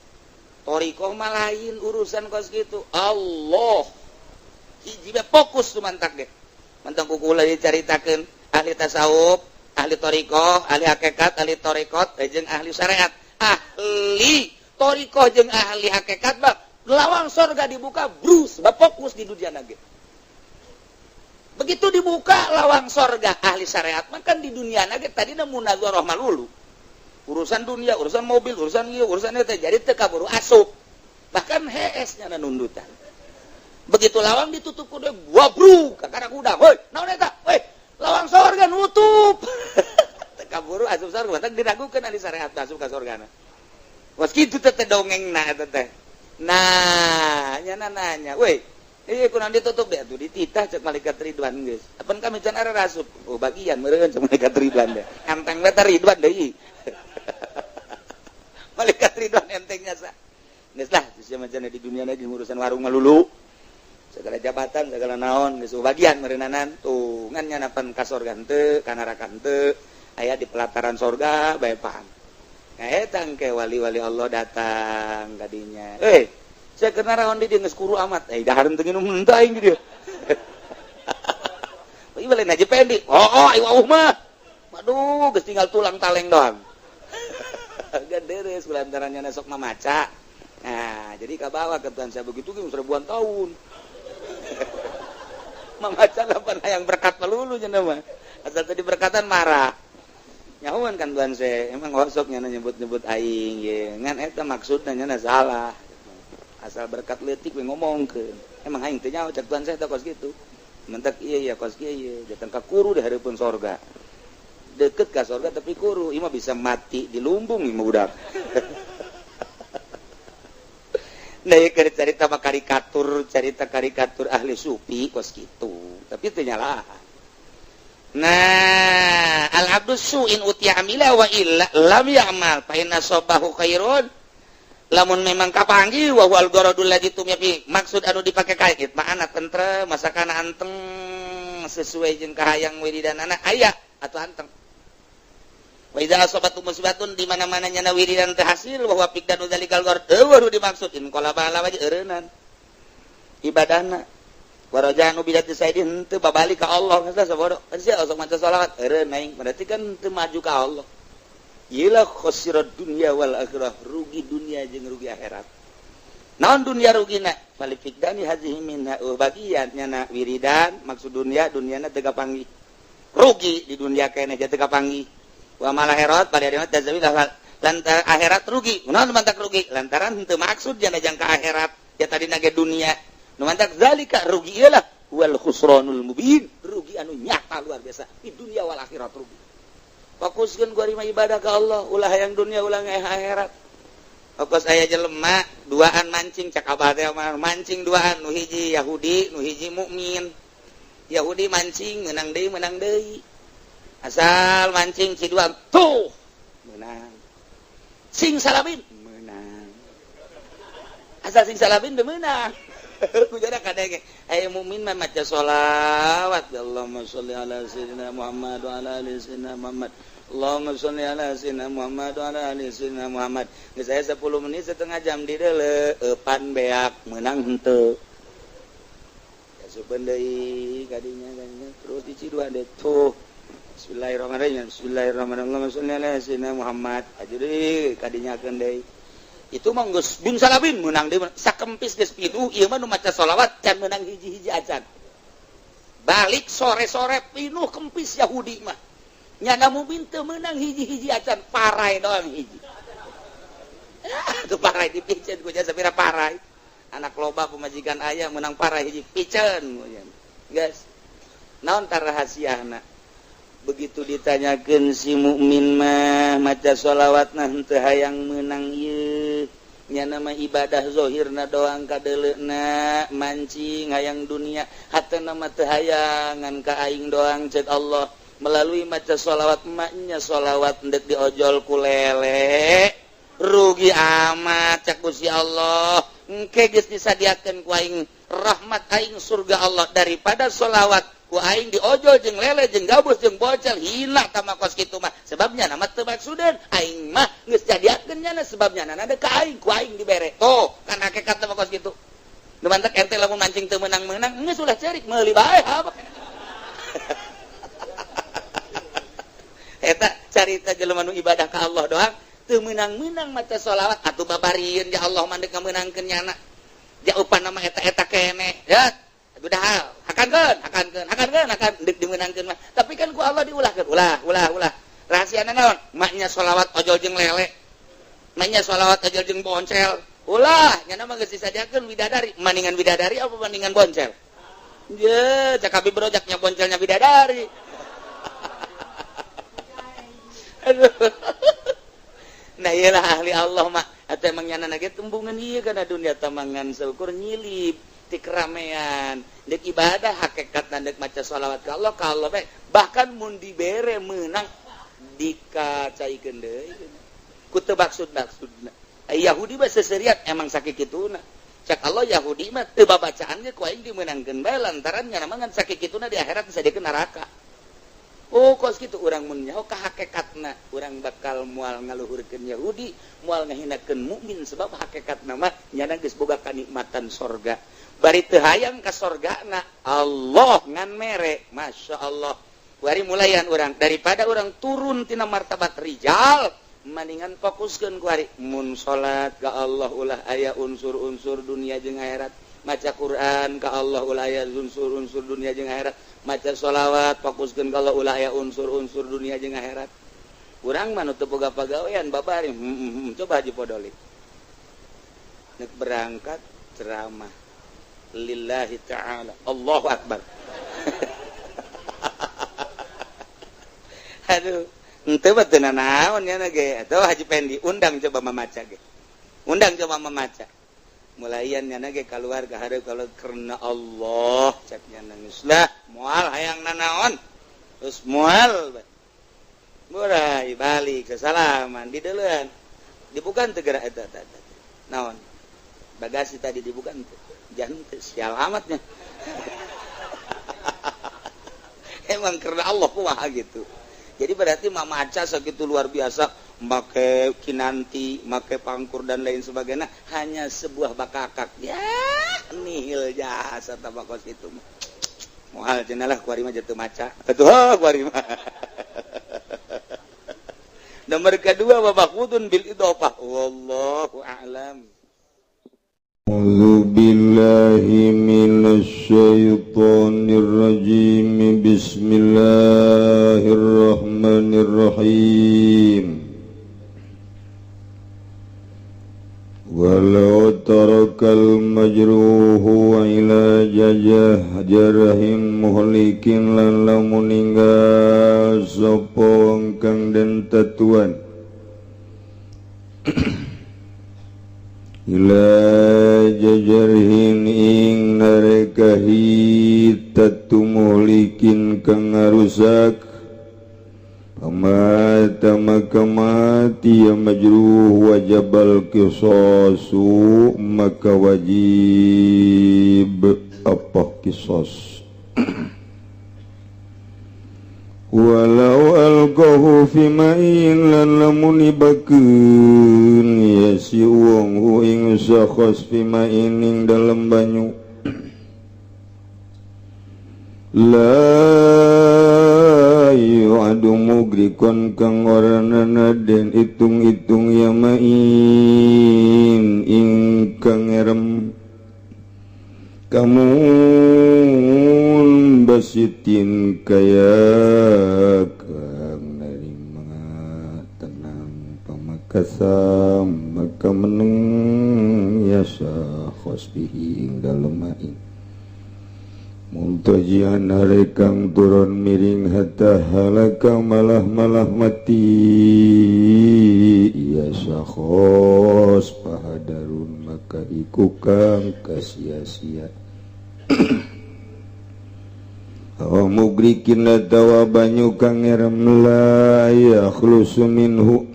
thoriqoh mah lain urusan kos kitu Allah hiji fokus tuh mantak ge mantang kukula dicaritakeun ahli tasawuf ahli thoriqoh ahli hakikat ahli thoriqot jeung ahli syariat ahli thoriqoh jeung ahli hakikat mah lawang sorga dibuka brus sebab fokus di dunia ge begitu dibuka lawang sorga ahli syariat mah kan di dunia ge tadina munadzarah malulu urusan dunia urusan mobil urusan ieu urusan eta jadi teu kaburu asup bahkan hees nya nundutan begitu lawang ditutup kudu wabruk kakara kuda hoi naon eta woi lawang sorga nutup teu kaburu asup sorga matak diragukeun ahli syariat asup ka sorgana was kitu teh dongengna eta teh nah nyana nanya woi ieu kunaon ditutup deh atuh dititah cek malaikat Ridwan geus apan kami can ara asup oh bagian meureun cek malaikat Ridwan deh enteng we teh Ridwan deui malaikat Ridwan entengnya sa geus lah geus macam di dunia di urusan warung malulu segala jabatan segala naon geus bagian meureunnanan tuh ngan nyanapan ka sorga henteu ka neraka henteu Aya di pelataran sorga bae paham. Nah eta engke wali-wali Allah datang kadinya. Saya kena raon di dia geus kuru amat. Dahar teu nginum henteu aing di dieu. Ieu lain aja pendi. Oh, ieu wauh mah. Waduh, geus tinggal tulang taleng doang. Gederes lantaran nya sok mamaca. Nah, jadi kabawa ke Tuhan saya begitu ge seribuan tahun. Mamaca lapan hayang berkat melulu nya mah. Asal tadi berkatan marah. Nyahuan kan Tuhan saya emang osok nya nyebut-nyebut aing ye. Ngan eta maksudna nya salah. Asal berkat leutik we ngomongkeun. Emang aing teu nyaho cek Tuhan saya teh kos kitu. Mentak iya ya kos kieu ieu datang ka kuru di hareupeun sorga. Deket ka sorga tapi kuru, ieu mah bisa mati di lumbung ieu mah budak. Nah, ieu keur carita mah karikatur, carita karikatur ahli sufi kos kitu. Tapi teu nyalahan. Nah, al-abdu su'in utiya amila wa illa lam ya'mal fa inna sabahu khairun. Lamun memang kapanggih wa huwal gharadul ladzi tumya fi maksud anu dipake kait ma'ana tentrem masakana anteng sesuai jeung kahayang wiridanana aya atuh anteng. Wa idza asabatu musibatun di mana-mana nyana wiridan teu hasil wa huwa fiqdanu dzalikal gharad eueuh dimaksud in qala bala wae eureunnan ibadahna. Warajanu bidati saidin henteu babalik ka Allah geus sabodo. Sia sok maca selawat eureun aing berarti kan teu maju ka Allah. Iyalah khosirat dunya wal akhirah, rugi dunia jeung rugi akhirat. Naon dunia rugina? Falifikdani hazihi minha bagian nyana wiridan maksud dunia duniana teu kapanggih. Rugi di dunia keneh teu kapanggih. Wa mal akhirat pada akhirat tazawilah lantaran akhirat rugi. Naon mantak rugi? Lantaran henteu maksud jana jangka akhirat. Ya tadi nage dunia. Nu mantak zalika rugi iyalah wal khusranul mubin, rugi anu nyata luar biasa di dunia wal akhirat rugi. Fokuskeun gua rima ibadah ka Allah, ulah hayang dunia ulah akhirat. Fokus aya jelema duaan mancing cak abah teh mancing duaan nu hiji Yahudi, nu hiji mukmin. Yahudi mancing menang deui. Asal mancing ci dua tuh menang. Sing salabin menang. Asal sing salabin teu meunang. Kujana kadenge aya mukmin mah maca sholawat Allahumma sholli ala sayyidina Muhammad wa ala ali sayyidina Muhammad Allahumma sholli ala sayyidina Muhammad wa ala ali sayyidina Muhammad. Geus aya 10 menit setengah jam di deuleu eupan beak meunang henteu. Asupeun deui kadinya kadinya terus diciduan deui tuh Bismillahirrahmanirrahim Bismillahirrahmanirrahim Allahumma sholli ala sayyidina Muhammad aju deui kadinyakeun deui. Itu mah geus bin salabin meunang deui sakempis geus pinuh ieu mah nu maca sholawat can meunang hiji-hiji acan. Balik sore-sore pinuh kempis Yahudi mah. Nyana mukmin teu meunang hiji-hiji acan parai doang hiji. Tuh parai dipiceun ku jasa pira parai. Anak loba pemajikan aya meunang parai hiji piceun guys. Naon tar rahasiana? Begitu ditanyakeun si mukmin mah maca sholawatna henteu hayang meunang ieu. Nya nama ibadah zahirna doang kadeuleuna mancing hayang dunia hatena mah teu hayang ngan ka aing doang ceuk Allah melalui maca sholawat maknya sholawat endek diojol ku lele rugi amat cek Gusti Allah engke geus disadiakeun ku aing rahmat aing surga Allah daripada sholawat ku aing diojol jeung lele jeung gabus jeung bocel hina tama kos kitu mah sebabnya nama teu maksudeun aing mah geus jadiakeun nyana sebabnya nana ka aing ku aing dibere tuh kan hakikat teh kos kitu nu mantak ente lamun mancing teu meunang-meunang geus ulah ceurik meuli bae apa eta carita jelema nu ibadah ka Allah doang teu meunang-meunang maca sholawat atuh babarieun ya Allah mah deuk ngameunangkeun nyana jaupan nama eta-eta keneh ya udah hal hakankeun hakankeun hakankeun hakan deuk dimeunangkeun mah tapi kan ku Allah diulahkeun ulah ulah ulah rahasiana naon maknya sholawat ojol jeung lele maknya sholawat ojol jeung boncel ulah nyana mah geus disadiakeun widadari maningan widadari apa maningan boncel ye cak abi brojaknya boncelnya bidadari. Aduh. Nah iyalah ahli Allah mah atau emang nyana ge tembungan ieu kana dunia tamangan seukur nyilip ti keramaian dek ibadah hakikat dek maca sholawat ka Allah ka Allah bae bahkan mun dibere meunang dikacaikeun deui ku teu maksud-maksudna. Yahudi mah seserian emang sakituna cak Allah Yahudi mah teu babacaan ge ku aing dimeunangkeun bae lantaran nyana mah ngan sakituna di akhirat disadiakeun neraka. Oh kos kitu urang mun nyaho ka hakikatna urang bakal moal ngaluhurkeun Yahudi, moal ngahinakeun mukmin sebab hakikatna mah nyana geus boga kanikmatan sorga. Bari teu hayang ka sorgana Allah ngan mere, Masya Allah. Bari mulayan urang daripada urang turun tina martabat rijal, mendingan fokuskeun ku ari mun salat ka Allah ulah aya unsur-unsur dunia jeung akhirat, maca Quran ka Allah ulah aya unsur-unsur dunia jeung akhirat, maca sholawat fokuskeun ka Allah ulah aya unsur-unsur dunia jeung akhirat. Urang mah nu teu boga pagawean babari coba Haji Podolik nek berangkat ceramah lillahi ta'ala Allahu akbar. Aduh, henteu mah teu nanaon nya ge. Atuh Haji Pendi undang coba mamaca ge. Undang coba mamaca. Mulaian nya ge kaluar ka hareup kalau karena Allah cek nya geus lah moal hayang nanaon. Terus moal. Murai balik kesalaman di deuleun. Dibukan teu gerak eta eta. Naon? Bagasi tadi dibukan teu. Jangan teu sial amatnya. Emang karena Allah kumaha gitu. Jadi berarti mamaca segitu luar biasa, make kinanti, make pangkur dan lain sebagainya, hanya sebuah bakakak. Ya, nihil jasa tabakos itu. Moal cenah lah kuari mah jatuh maca. Atuh kuari mah. Nomor kedua babakudun bil idhofah. Wallahu a'lam. A'udzu billahi minasy syaithanir rajim. Bismillahirrahmanirrahim. Walau tarakal majruhu ila jajah jarahim muhlikin lan lamun ninggal sapa wong kang den tatuan ila jajarhin ing narekahi tatu muhlikin kang ngarusak pamata maka mati ya majruh wajabal kisasu maka wajib apa kisos. Walau alqahu fi ma'in lan lamun ibakeun ya si wong hu ing sakhos fi ma'in ing dalem banyu la yu'adu mugrikon kang ora nana den itung-itung ya ma'in ingkang ngerem kamun basitin kaya kang nerima tenang pamakasam maka meneng yasa khosbihi ing dalem ma'in muntajian harekang turun miring hatta halaka malah-malah mati yasa khos pahadarun maka iku kang kasia-sia. Aw mugrikin latawa banyu kang ngerem la yakhlusu minhu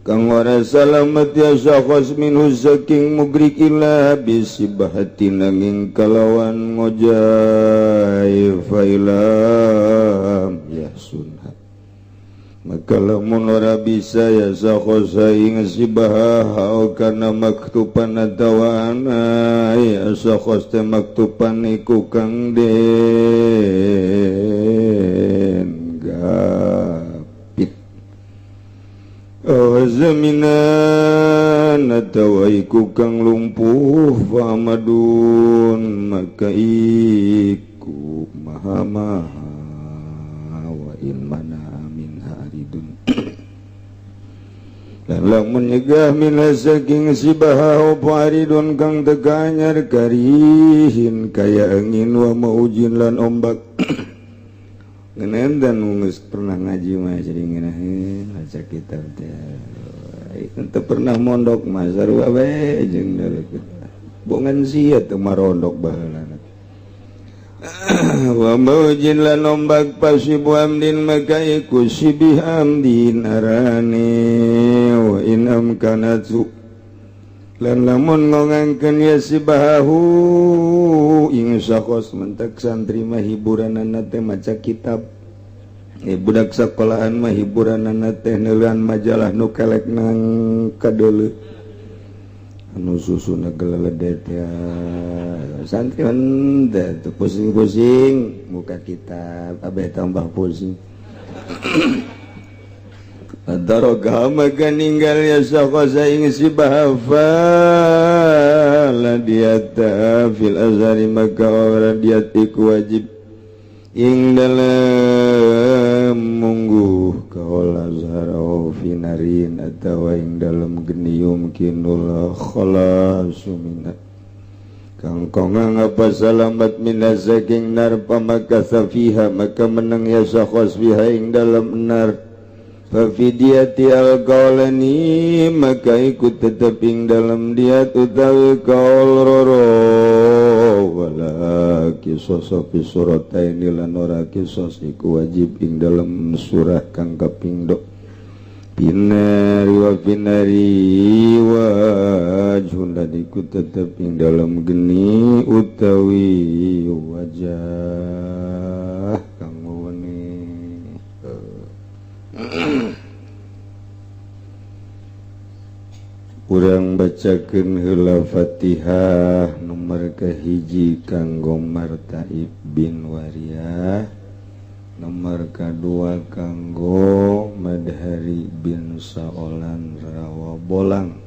kang ora salamet ya syakhs minhu saking mugrik ila bisibahati nanging kalawan ngojai failam yahsunha maka lamun ora bisa ya syakhs ing sibaha kana maktuban atawa ana ya syakhs teh maktuban iku kang den gapit zaminan atawa iku kang lumpuh famadun maka iku maha-maha wa in mana min haridun lan lamun nyegah min saking sibaha apa aridun kang teganyar karihin kaya angin wa maujin lan ombak. Ngenen dan geus pernah ngaji mah jadi ngeunaheun maca kitab teh. Teu pernah mondok mah sarua we jeung bongan sia teu marondok baheula. Wa maujin lan ombak pasibu amdin maka iku sibih amdin arane wa in amkanatu lan lamun ngongangkeun ya sibahu ing sakhos mentek santri mah hiburanana teh maca kitab. Budak sekolahan mah hiburanana teh neuleun majalah nu kelek nang kadeuleu anu susuna geleledet ya santri henteu pusing-pusing muka kitab kabeh tambah pusing. Daroga maka ninggal ya syakhasa ing si bahafa la diata fil azhari maka ora diat iku wajib ing dalam mungguh kaul azhar au finarin atawa ing dalam genium kinul khalasu minat kang kongang apa salamat minasaking nar pamaka fiha maka menang ya syakhas fiha ing dalam nar fafidiyati al-qawlani maka ikut tetep ing dalam diat utawi kaul roro wala kisos fi surataini lan ora kisos iku wajib ing dalam surah kang kaping dok binari wa binari wajhun lan iku tetep ing dalam geni utawi wajah kang wene. Urang bacakeun heula Fatihah nomor kahiji kanggo Martaib bin Wariyah, nomor kadua kanggo Madhari bin Saolan Rawa Bolang,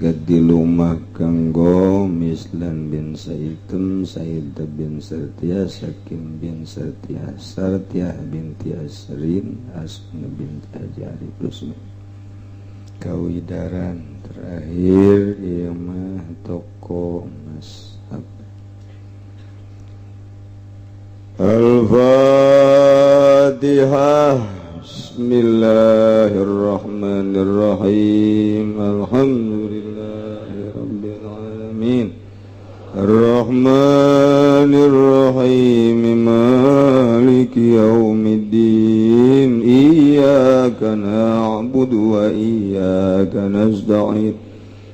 katilu mah kanggo Mislan bin Saitem, Said bin Sartiah, Sakim bin Sartiah, Sartiah binti Asrin, Asna binti Haji Arif Rusmi. Kawidaran terakhir ieu mah toko emas. Al-Fatihah. Bismillahirrahmanirrahim. Alhamdulillahirabbil alamin. Arrahmanirrahim. Maliki yaumiddin. Iyyaka na'budu wa iyyaka nasta'in.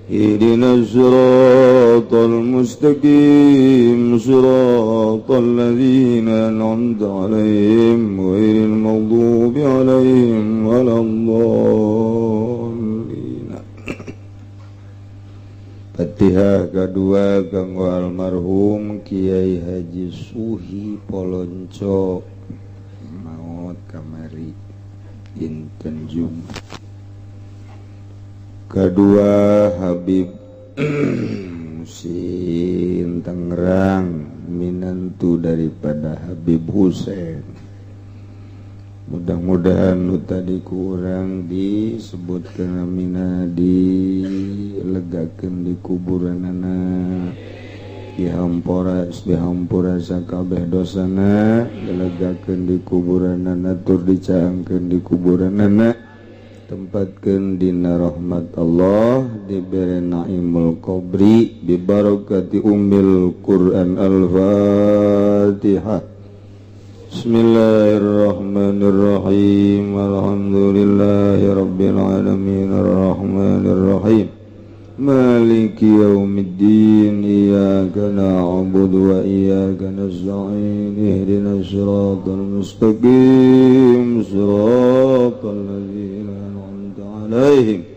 Ihdinas siratal mustaqim, siratal ladzina an'amta 'alaihim ghairil maghdubi 'alaihim waladdallin. Fatihah kedua kanggo almarhum Kiai Haji Suhi Polonco maot kamari dinten Jumat. Kedua Habib Musin Tangerang, minantu daripada Habib Husein. Mudah-mudahan nu tadi kurang disebutkeun amina dilegakeun di kuburanana, dihampura dihampura sakabeh dosana, dilegakeun di kuburanana tur dicaangkeun di kuburanana, tempatkeun dina rahmat Allah, dibere naimul qabri bi barakati ummil Quran. Al-Fatihah. Bismillahirrahmanirrahim. Alhamdulillahi rabbil alamin. Arrahmanirrahim. Maliki yaumiddin. Iyyaka na'budu wa iyyaka nasta'in. Ihdinas siratal mustaqim, siratal ladzina an'amta 'alaihim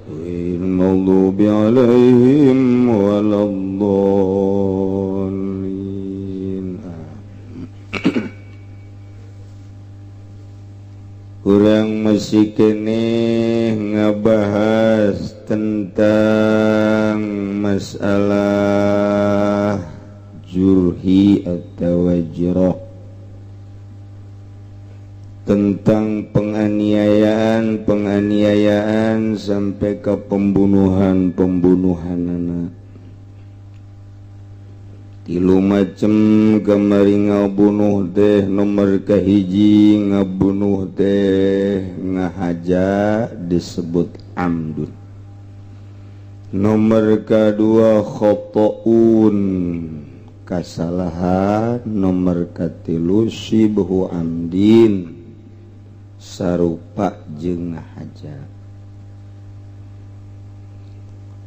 ghairil maghdubi 'alaihim waladdallin. Urang masih keneh ngabahas tentang masalah jurhi atau wajroh, tentang penganiayaan sampai ke pembunuhan anak. Tilu macem kamari ngabunuh teh, nomor kahiji ngabunuh teh ngahaja disebut amdun, nomor kedua khotoun kasalahan, nomor katilu sibhu amdin sarupa jeung ngahaja.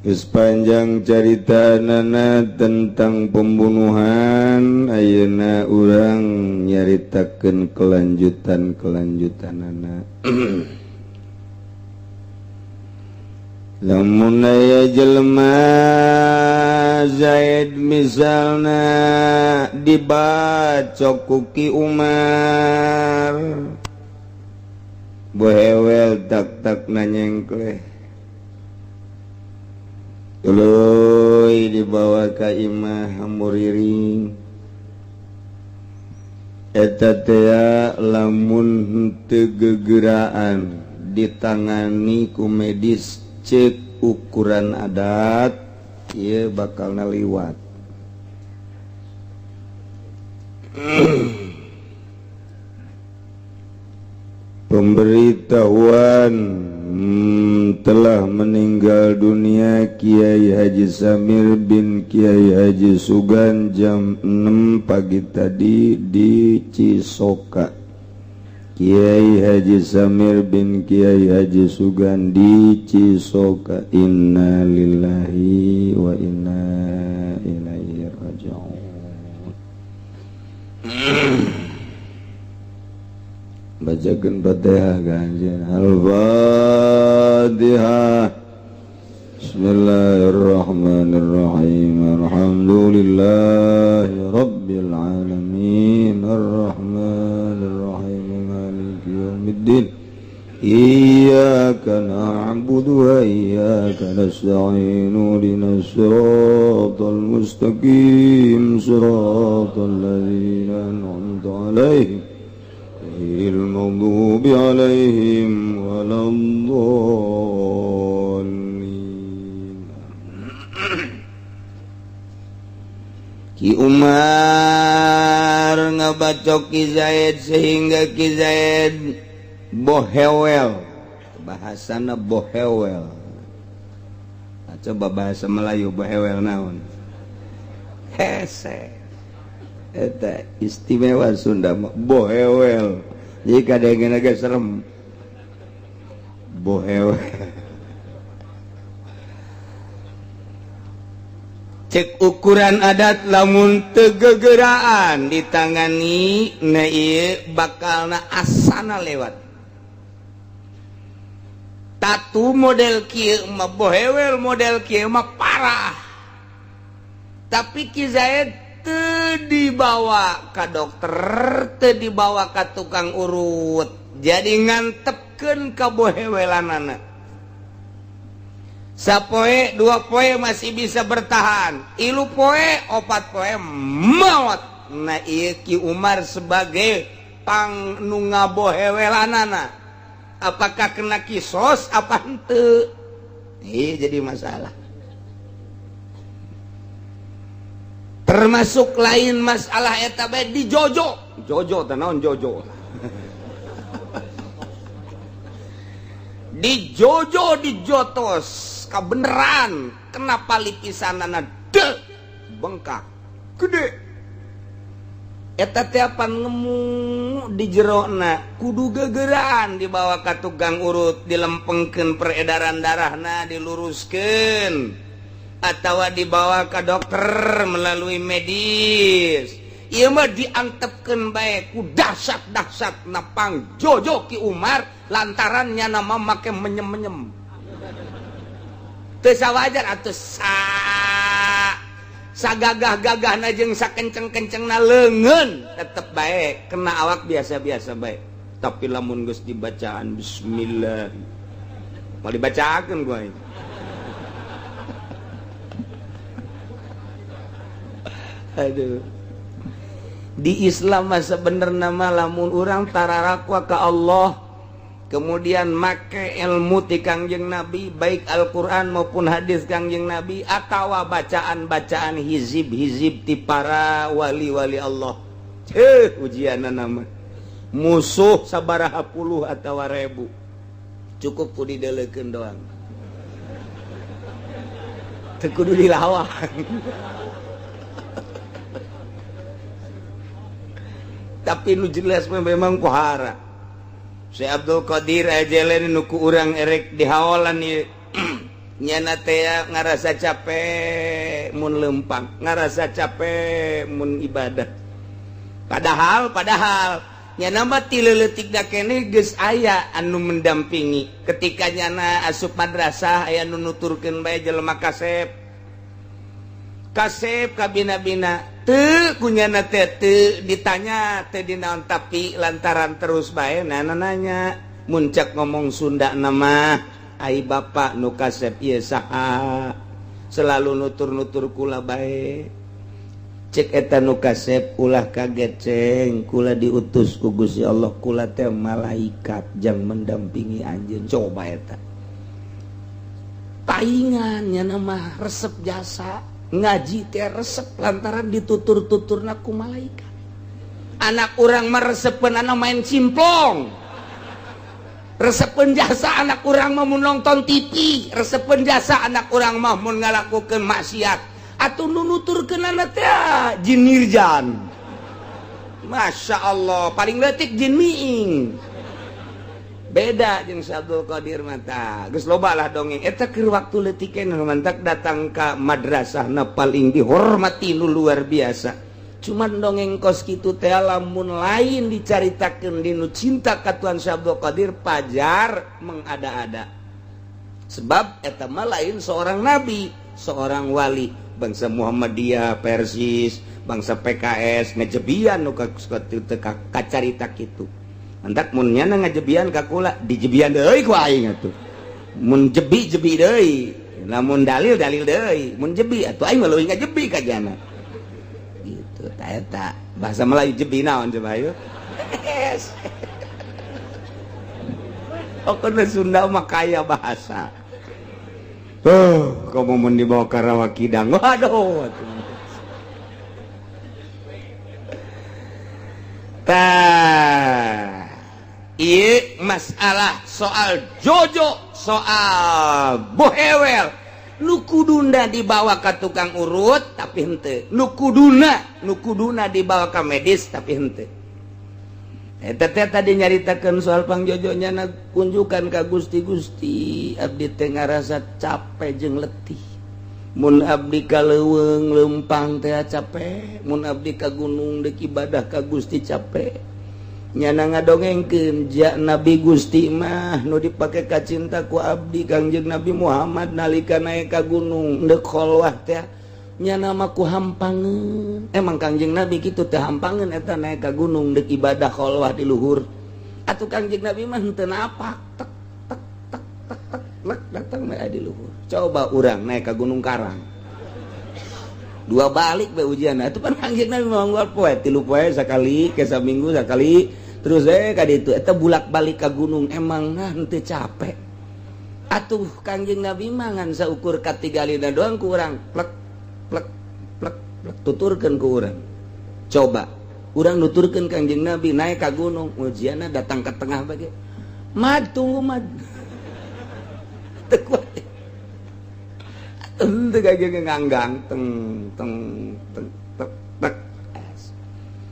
Sepanjang carita nana tentang pembunuhan, ayeuna urang nyaritakeun kelanjutan-kelanjutanana. Lamun aya jelema Zaid misalna dibacok ku Ki Umar, bohewel tak-tak nanyengkleh. Tuluy dibawa ka imah muriring. Eta tea lamun henteu gegeraan ditangani ku medis cek ukuran adat ieu bakal naliwat. Pemberitahuan telah meninggal dunia Kiai Haji Samir bin Kiai Haji Sugan jam 6 pagi tadi di Cisoka. Kiai Haji Samir bin Kiai Haji Sugan di Cisoka. Inna lillahi wa inna ilaihi raji'un. Bacakeun Fatihah ganjen. Al-Fatihah. Bismillahirrahmanirrahim. Alhamdulillahi rabbil alamin. Arrahmanirrahim. Maliki yaumiddin. Iyyaka na'budu wa iyyaka nasta'in. Ihdinas siratal mustaqim. Siratal ladzina an'amta 'alaihim ghairil maghdubi 'alaihim waladdallin. Ki Umar ngabacok Ki Zaid sehingga Ki Zaid bohewel. Bahasana bohewel. Nah, coba bahasa Melayu bohewel naon? Hese. Eta istimewa Sunda mah bohewel. Jadi kadang-kadang agak serem. Bohewel. Cek ukuran adat lamun tegegeraan ditangani na ieu bakalna asana lewat. Tatu model kieu mah bohewel, model kieu mah parah. Tapi Ki Zaid teu dibawa ka dokter, teu dibawa ka tukang urut. Jadi ngantepkeun ka bohewelanana. Sapoe dua poe masih bisa bertahan, ilu poe opat poe maot. Nah ieu Ki Umar sebagai pang nu ngabohewelanana, apakah kena kisos apa henteu? Ieu jadi masalah. Termasuk lain masalah eta bae di jojo. Jojo teh naon jojo? Di jojo dijotos kabeneran, kenapa lipisanana de bengkak gede. Eta teh apan ngemu di jerona kudu gegeraan dibawa ka tukang urut, dilempengkeun peredaran darahna, diluruskeun atawa dibawa ka dokter melalui medis. Ieu mah diantepkeun bae ku dahsyat-dahsyat napang jojo Ki Umar lantarannya nama make menyem-menyem. Teu sawajar atuh sagagah-gagahna jeung sakenceng-kencengna leungeun tetep bae kena awak biasa-biasa bae. Tapi lamun geus dibacaan bismillah mau dibacakeun gua ini. Aduh. Di Islam mah sebenarnya mah lamun urang tararakwa ka Allah kemudian make ilmu ti Kangjeng Nabi baik Al-Qur'an maupun hadis Kangjeng Nabi atawa bacaan-bacaan hizib-hizib ti para wali-wali Allah. Ceuh ujianna mah musuh sabaraha puluh atawa ribu cukup ku dideulekeun doang. Teu kudu dilawan. Tapi nu jelas memang kohara. Syekh Abdul Qadir Jailani nu ku urang erek dihaolan ieu. Nyana teh ngarasa capek mun lempang, ngarasa capek mun ibadah. Padahal nyana mah ti leutik da keneh geus aya anu mendampingi. Ketika nyana asup madrasah aya nu nuturkeun bae jelema kasep. Kasep kabina-bina teu ku nyana teh teu ditanya teu dinaon, tapi lantaran terus bae nana nanya muncak ngomong Sunda nama ai bapak nu kasep ieu saha, selalu nutur-nutur kula bae. Cek eta nu kasep ulah kaget ceng, kula diutus ku Gusti Allah, kula teh malaikat jang mendampingi anjeun. Coba eta paingan nya mah resep jasa ngaji teh resep lantaran ditutur-tuturna ku malaikat. Anak urang mah resepeun anu main simplong, resepeun jasa anak urang mah mun nonton TV, resepeun jasa anak urang mah mun ngalakukeun maksiat. Atuh nu nuturkeunana teh jin nirjan. Masya Allah, paling leutik jin miing. Beda jeung Syekh Abdul Qadir mata. Geus loba lah dongeng. Eta keur waktu leutik keneh mantak datang ka madrasahna paling dihormati nu luar biasa. Cuman dongeng kos kitu teh lamun lain dicaritakeun dinu cinta ka Tuhan Syekh Abdul Qadir pajar mengada-ada. Sebab eta mah lain seorang nabi, seorang wali, bangsa Muhammadiyah, Persis, bangsa PKS ngejebian nu kacarita kitu. Mantak mun nyana ngajebian ka kula dijebian deui ku aing atuh. Mun jebi-jebi deui, lamun dalil-dalil deui, mun jebi atuh aing mah leuwih ngajebi ka jana. Gitu ta eta bahasa Melayu jebi naon coba ayo. Pokoknya Sunda mah kaya bahasa. Kamu mun dibawa ka Rawa Kidang. Waduh. Tah. Ieu masalah soal jojo, soal bohewel. Nu kuduna dibawa ka tukang urut tapi henteu. Nu kuduna dibawa ka medis tapi henteu. Eta teh tadi nyaritakeun soal pangjojonya na kunjukan ka Gusti. Gusti abdi teh ngarasa capek jeung letih. Mun abdi ka leuweung leumpang teh capek, mun abdi ka gunung deuk ibadah ka Gusti capek. Nyana ngadongengkeun ja Nabi Gusti mah nu dipake kacinta ku abdi Kangjeng Nabi Muhammad nalika naik ka gunung deuk kholwah teh nyana mah ku hampangeun. Emang Kangjeng Nabi kitu teh hampangeun eta naik ka gunung deuk ibadah kholwah di luhur. Atuh Kangjeng Nabi mah henteu napak tek tek tek tek tek lek datang bae di luhur. Coba urang naik ka Gunung Karang. Dua balik bae ujian. Atuh pan Kangjeng Nabi mah unggal poe, 3 poe sakali, ke saminggu sakali, terus ka ditu eta bulak-balik ka gunung emang nah henteu capek. Atuh Kangjeng Nabi mah ngan saukur katigalina doang ku urang plek plek plek plek tuturkeun ku urang. Coba urang nuturkeun Kangjeng Nabi naik ka gunung, ujianna datang ke tengah bage. Mad tunggu mad. Teu kuat. Teu gage nganggang teng teng teng tek tek.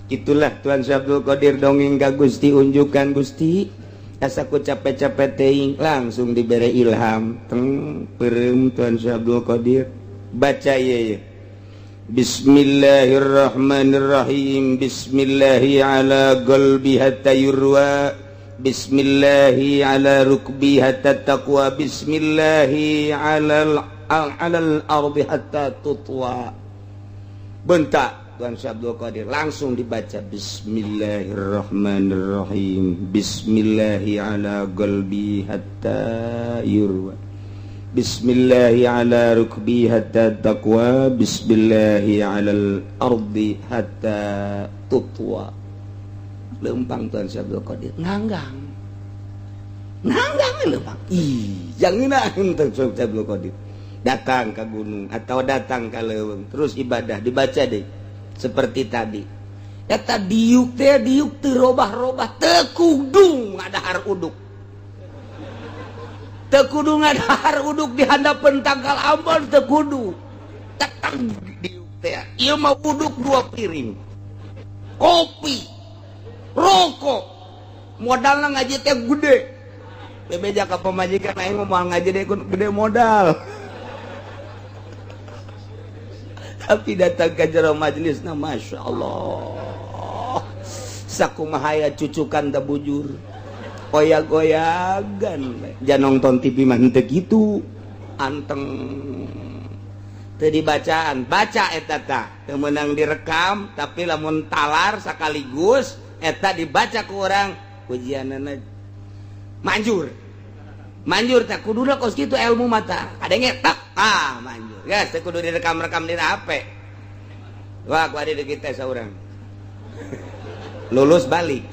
Itulah Tuhan Syekh Abdul Qadir dongeng ka Gusti, unjukan Gusti asa ku capek-capek teuing langsung dibere ilham teng peureum Tuhan Syekh Abdul Qadir baca ieu. Bismillahirrahmanirrahim. Bismillahi ala qalbi hatta yurwa. Bismillahi ala rukbi hatta taqwa. Bismillahi ala alal ardi hatta tutwa. Bentak Tuhan Syekh Abdul Qadir langsung dibaca Bismillahirrahmanirrahim. Bismillahi ala qalbi hatta yurwa. Bismillahi ala rukbi hatta taqwa. Bismillahi alal ardi hatta tutwa. Lempang Tuhan Syekh Abdul Qadir nganggang. Nganggang lempang. Ih, jangan Tuhan Syekh Abdul Qadir datang ke gunung atau datang ke leuweung terus ibadah dibaca deh seperti tadi. Eta diuk teh diuk teu robah-robah teu kudu ngadahar uduk. Teu kudu ngadahar uduk di handapeun tangkal ambon teu kudu. Tetang diuk teh. Ieu mah uduk 2 piring. Kopi, rokok. Modalna ngaji teh gede. Bebeja ka pamajikan aing mah moal ngaji deui gede modal. Tapi datang ke jero majelisna Masya Allah sakumaha aya cucukan teu bujur goyag-goyagan jangan nonton TV mah henteu kitu anteng teu dibacaan baca eta tah teu meunang direkam tapi lamun talar sekaligus eta dibaca ku urang ujianana manjur manjur tak kuduna kos kitu ilmu mata kadenge tak ah manjur geus teu kudu direkam-rekam dina HP wah ku adi kita saurang lulus balik.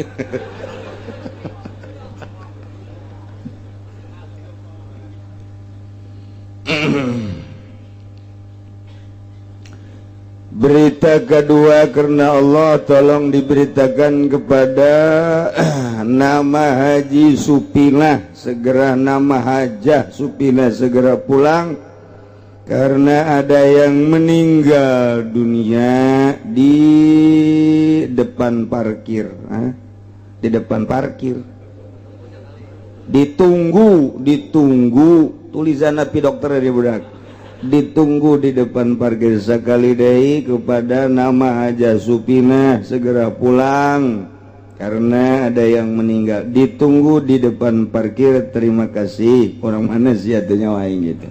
Berita kedua karena Allah tolong diberitakan kepada nama Haji Supinah segera, nama Hajah Supinah segera pulang karena ada yang meninggal dunia di depan parkir. Hah? Di depan parkir ditunggu, ditunggu tulisan napi dokter di budak ditunggu di depan parkir. Sekali deui kepada nama Hajah Supinah segera pulang karena ada yang meninggal, ditunggu di depan parkir. Terima kasih. Orang mana sih atunya aing gitu.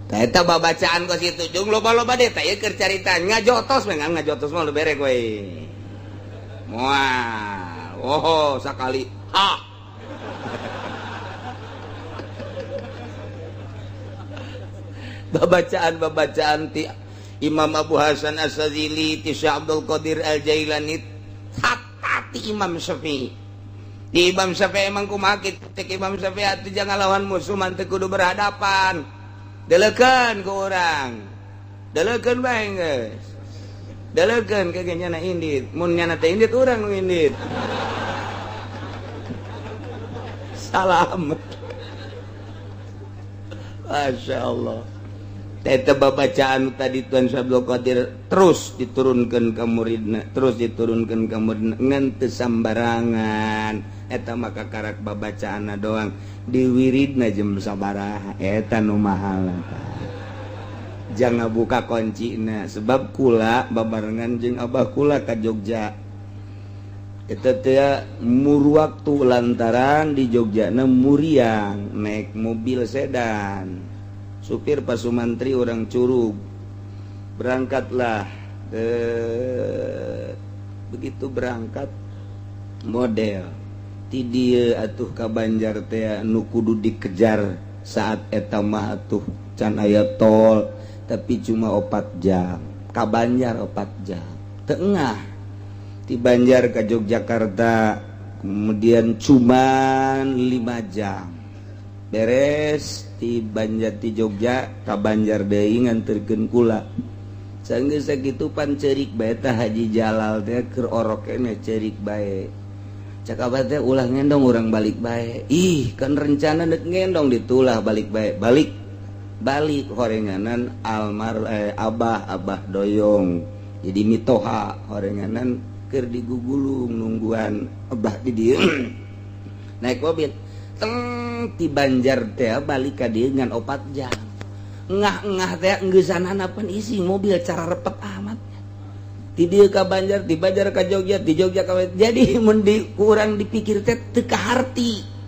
Tah eta babacaan kos kitu jeung loba-loba deh tah ieu keur carita ngajotos we ngajotos mah berek we. Moal. Oh, sakali. Ha. Babacaan-babacaan ti Imam Abu Hasan As-Sazili, ti Syekh Abdul Qadir Al-Jailani, hatta ti Imam Syafi'i. Di Imam Syafi'i emang kumaha kitu cek Imam Syafi'i atuh jangan lawan musuh mah teu kudu berhadapan. Deleukeun ku urang. Deleukeun bae geus. Deleukeun ke nyana indit, mun nyana teh indit urang nu indit. Salam. Masya Allah. Eta babacaan tadi Tuan Syekh Abdul Qadir terus diturunkan ke muridna, terus diturunkan ke muridna ngan teu sambarangan. Eta maka karak babacaanna doang diwiridna jeung sabaraha eta nu mahal. Jangan buka kuncina sebab kula babarengan jeung abah kula ka Jogja. Eta teh mur waktu lantaran di Jogjana muriang naik mobil sedan. Supir Pak Sumantri orang Curug. Berangkatlah begitu berangkat model ti dieu atuh ka Banjar teh nu kudu dikejar saat eta mah atuh can aya tol tapi cuma 4 jam ka Banjar 4 jam tengah ti Banjar ka Yogyakarta kemudian cuman 5 jam beres ti Banjar ti Jogja ka Banjar deui nganterkeun kula. Sanggeus sakitu pan ceurik bae tah Haji Jalal teh keur orok keneh ceurik bae. Cak abah teh ulah ngendong urang balik bae. Ih, kan rencana deuk ngendong ditulah balik bae. Balik. Balik horenganan almar abah doyong. Jadi mitoha horenganan keur digugulung nungguan abah di dieu. Naik mobil. Teng ti Banjar teh balik ka dieu ngan 4 jam. Ngah-ngah teh engeusanana pan isi mobil cara repet amat. Ti dieu ka Banjar, ti Banjar ka Jogja, ti Jogja ka jadi mun di kurang dipikir teh teu kaharti.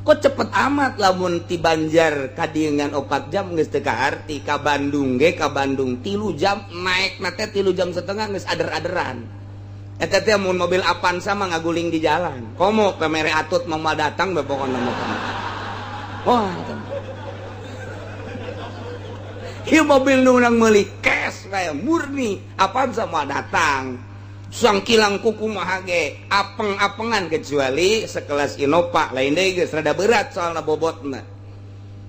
Kok cepet amat lamun ti Banjar ka dieu ngan 4 jam geus teu kaharti, ka Bandung ge ka Bandung 3 jam naik na teh 3 jam setengah geus ader-aderan. Eta teh mun mobil Avanza mah ngaguling di jalan. Komo pamere atut mau datang bae pokona mah. Wah, ieu mobil nu urang meuli cash bae murni Avanza mah datang. Sangkilang kuku mah ge apeng-apengan kecuali sekelas Innova lain deui geus rada berat soalna bobotna.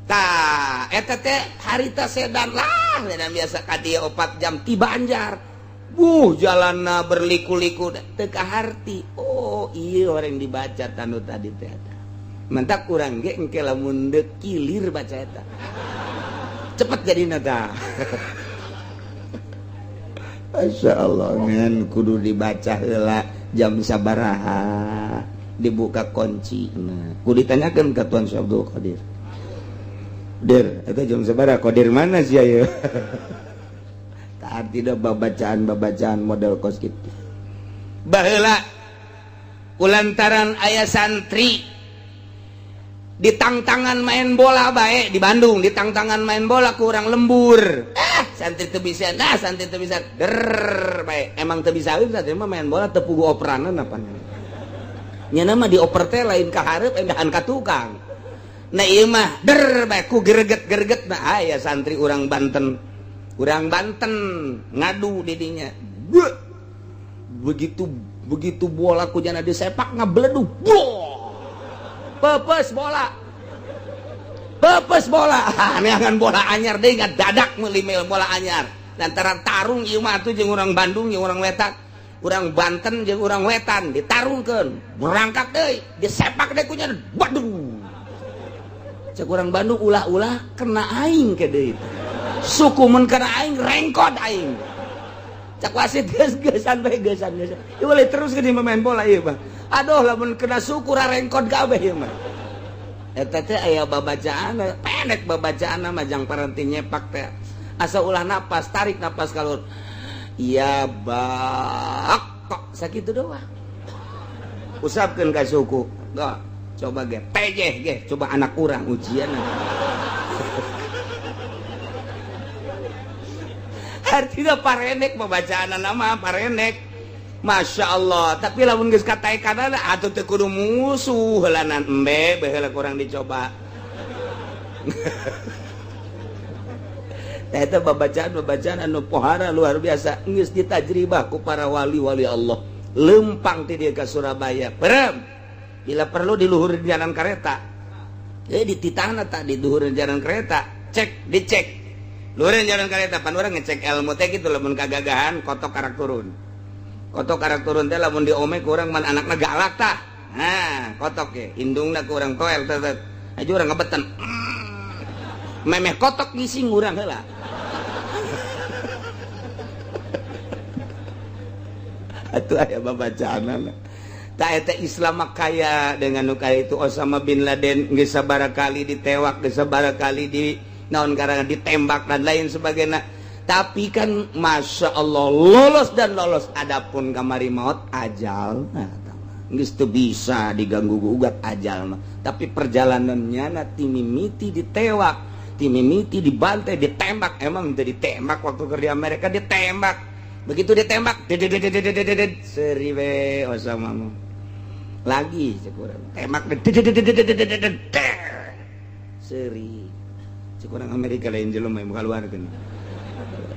Tah, eta teh harita sedan lah, sedan biasa ka dieu 4 jam ti Banjar. Jalanna berliku-liku teu kaharti. Oh, iya orang dibaca tanu tadi teh eta. Mentak kurang ge engke lamun deuk kilir baca eta. Cepet jadina tah. Masya Allah ngan kudu dibaca heula jam sabaraha dibuka kunci. Nah, kudu ditanyakeun ka Tuan Syekh Abdul Qadir. Der, eta jam sabaraha kodir mana sih ayo? Tak tidak babacaan-babacaan model kos gitu. Baheula kulantaran aya santri ditangtangan main bola baik di Bandung, ditangtangan main bola kurang lembur. Santri teu bisa, nah santri teu bisa. Der bae. Emang teu bisa santri mah main bola teu pugu operanan apa. Nya mah dioper teh lain ka hareup endahan ka tukang. Nah ieu mah der bae ku greget-greget nah aya santri urang Banten. Urang Banten ngadu di dinya. Begitu begitu bola ku jana disepak ngabeledug. Pepes bola. Pepes bola. Neangan bola anyar deui ngadadak meuli bola anyar. Lantaran tarung ieu mah atuh jeung urang Bandung jeung urang Wetan. Urang Banten jeung urang Wetan ditarungkeun. Berangkat deui, disepak deui ku nya. Waduh. Cek urang Bandung ulah-ulah kena aing ke deui. Suku mun kena aing rengkod aing. Cak wasit geus geusan bae geusan geusan. Ieu boleh terus ke main bola ieu mah. Aduh lamun kena suku rengkod kabeh ieu mah. Eta teh aya babacaan pendek babacaan mah jang paranti nyepak teh. Asa ulah napas, tarik napas kalur. Ya bak kok sakitu doang. Usapkeun ka suku. Gak, coba ge pejeh ge, coba anak urang ujian. Artinya parenek pembacaan nama parenek. Masya Allah, tapi lamun geus kataekanana atuh teu kudu musuh heulanan embe baheula kurang dicoba. Tah eta babacaan-babacaan anu pohara luar biasa geus ditajribah ku para wali-wali Allah. Lempang ti dieu ka Surabaya. Perem. Bila perlu di luhur jalan kereta. Di titahna tak di luhur jalan kereta. Cek, dicek. Luhur jalan kereta pan urang ngecek ilmu teh kitu lamun kagagahan kotok karak turun. Kotok karak turun teh lamun diome ku urang man anakna galak tah. Nah, kotok ge indungna ku urang toel teh. Aja urang ngebetan. Memeh kotok ngising urang heula. Atuh aya babacaanana. Tah eta Islam mah kaya dengan nu kaya itu Osama bin Laden geus sabaraha kali ditewak, geus sabaraha kali di naon karena ditembak dan lain sebagainya. Tapi kan Masya Allah lolos dan lolos. Adapun kamari maut ajal nah, geus teu bisa diganggu gugat ajal mah. Tapi perjalanannya na timimiti ditewak, timimiti dibantai, ditembak. Emang teu ditembak waktu keur di Amerika ditembak. Begitu ditembak seri we Osama mah. Lagi cek urang tembak seri. Cek urang Amerika lain jelema yang kaluarkeun.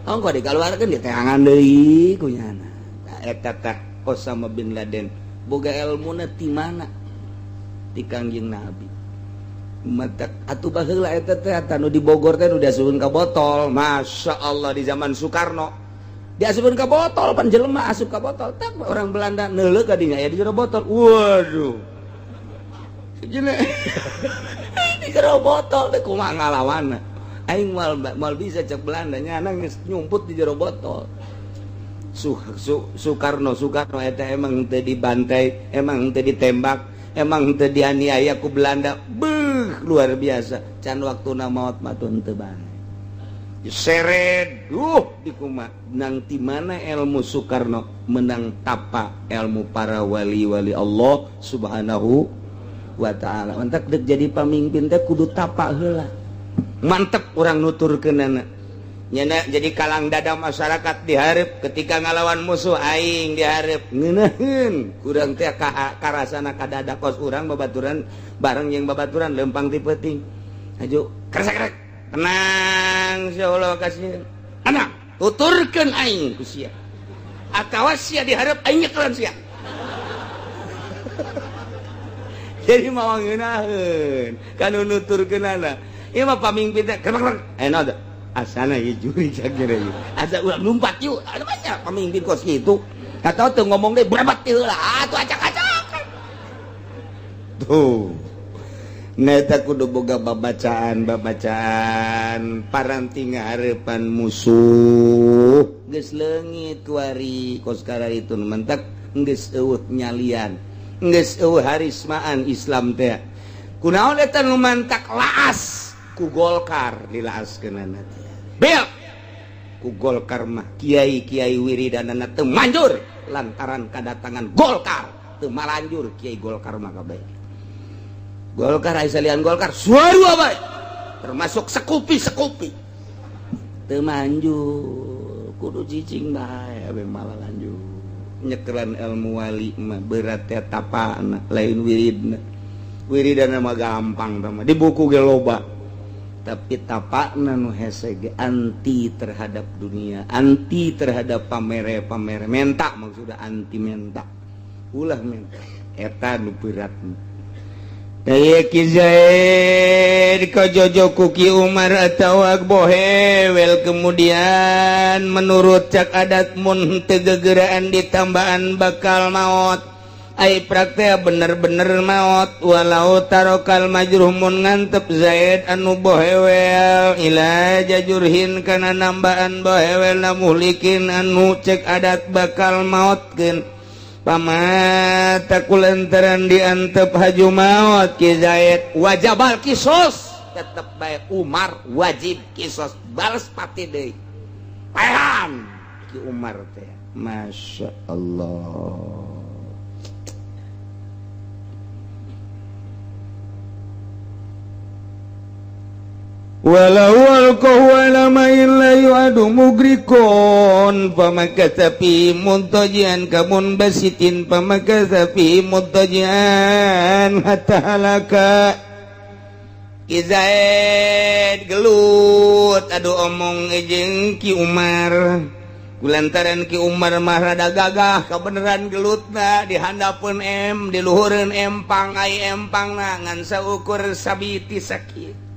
Oh, kok dikaluarkeun diteangan deui ku nyana. Eta tah Osama bin Laden boga elmuna ti mana? Ti Kangjeng Nabi. Matak atuh baheula eta teh anu di Bogor teh nu diasupkeun ka botol. Masya Allah di zaman Soekarno. Diasupkeun ka botol pan jelema asup ka botol. Tak orang Belanda neuleuh ka dinya aya di jero botol. Waduh. Jelema di jero botol teh kumaha ngalawanna. Aing moal bisa cek Belanda nyana geus nyumput di jero botol. Soekarno eta emang teu dibantai, emang teu ditembak, emang teu dianiaya ku Belanda. Beuh, luar biasa. Can waktuna maot mah teu bae. Seret, dikuma nang ti mana ilmu Soekarno menang tapa ilmu para wali-wali Allah Subhanahu wa ta'ala. Mantak dek jadi pamimpin teh kudu tapa heula. Mantep urang nuturkeunana. Nyana jadi kalang dada masyarakat dihareup ketika ngalawan musuh aing dihareup ngeunaheun kurang teh karasana ka dada kos urang babaturan bareng jeung babaturan lempang ti peuting. Haju kresek-krek. Tenang insyaallah kasih anak tuturkeun aing ku sia atawa sia dihareup aing nyekelan sia. Jadi mawa ngeunaheun kan nuturkeunana ieu mah pamimpin teh krek krek asana ieu juri cak ieu asa urang lumpat yuk ada banyak pamimpin kos kitu atau teu ngomong deui brebat heula atuh acak-acakan tuh. Neta kudu boga babacaan paranti ngaharepan musuh geus leungit kuari kos kararitu mentak geus eueuh nyalian geus eueuh harismaan Islam teh kunaon eta nu mantak laas Ku Golkar dilaaskeunana teh. Bel ku Golkar mah kiai-kiai wiridanana teu manjur lantaran kadatangan Golkar teu malanjur kiai Golkar mah kabeh. Golkar aya salian Golkar sarua bae termasuk sekupi-sekupi teu manjur kudu cicing bae abeh malah lanjut nyekelan ilmu wali mah berat teh tapana lain wiridna. Wiridana mah gampang tah mah di buku ge loba tapi tapakna nu hese ge anti terhadap dunia, anti terhadap pamere-pamere menta, maksudna anti menta ulah menta eta nu berat. Daya Ki Zaid kajojo ku Ki Umar atawa bohewel kemudian menurut cak adat mun teu gegeraan ditambaan bakal maot ai praktek bener-bener maot walau tarokal majruh mun ngantep Zaid anu bohewel ila jajurhin kana nambaan bohewel muhlikin anu cek adat bakal maotkeun pamata kulantaran diantep haju maot Ki Zaid wajabal kisos tetep bae Umar wajib kisos balas pati deui paehan Ki Umar teh. Masya Allah. Walau alqahu ala ma'in la yu'adu mugrikon famakatha fi muntajian kamun basitin famakatha fi muntajian hatta halaka. Ki Zaid gelut aduh omong jeung Ki Umar kulantaran Ki Umar mah rada gagah kabeneran gelutna dihandapeun em diluhureun empang ai empangna ngan saukur sabiti sakit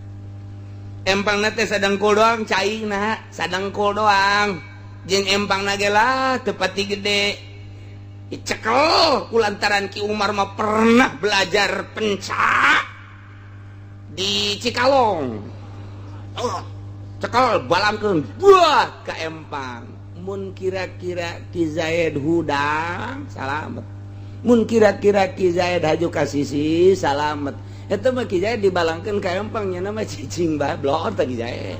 empang na teh sadengkul doang caina sadengkul doang jeung empang na ge lah teu pati gede dicekel kulantaran Ki Umar mah pernah belajar pencak di Cikalong. Oh, cekel balangkeun buah ka empang mun kira-kira Ki Zaid hudang salamet mun kira-kira Ki Zaid haju ka sisi salamet eta mah Ki Zaid dibalangkeun ka empang nya mah cicing bae blor teh Ki Zaid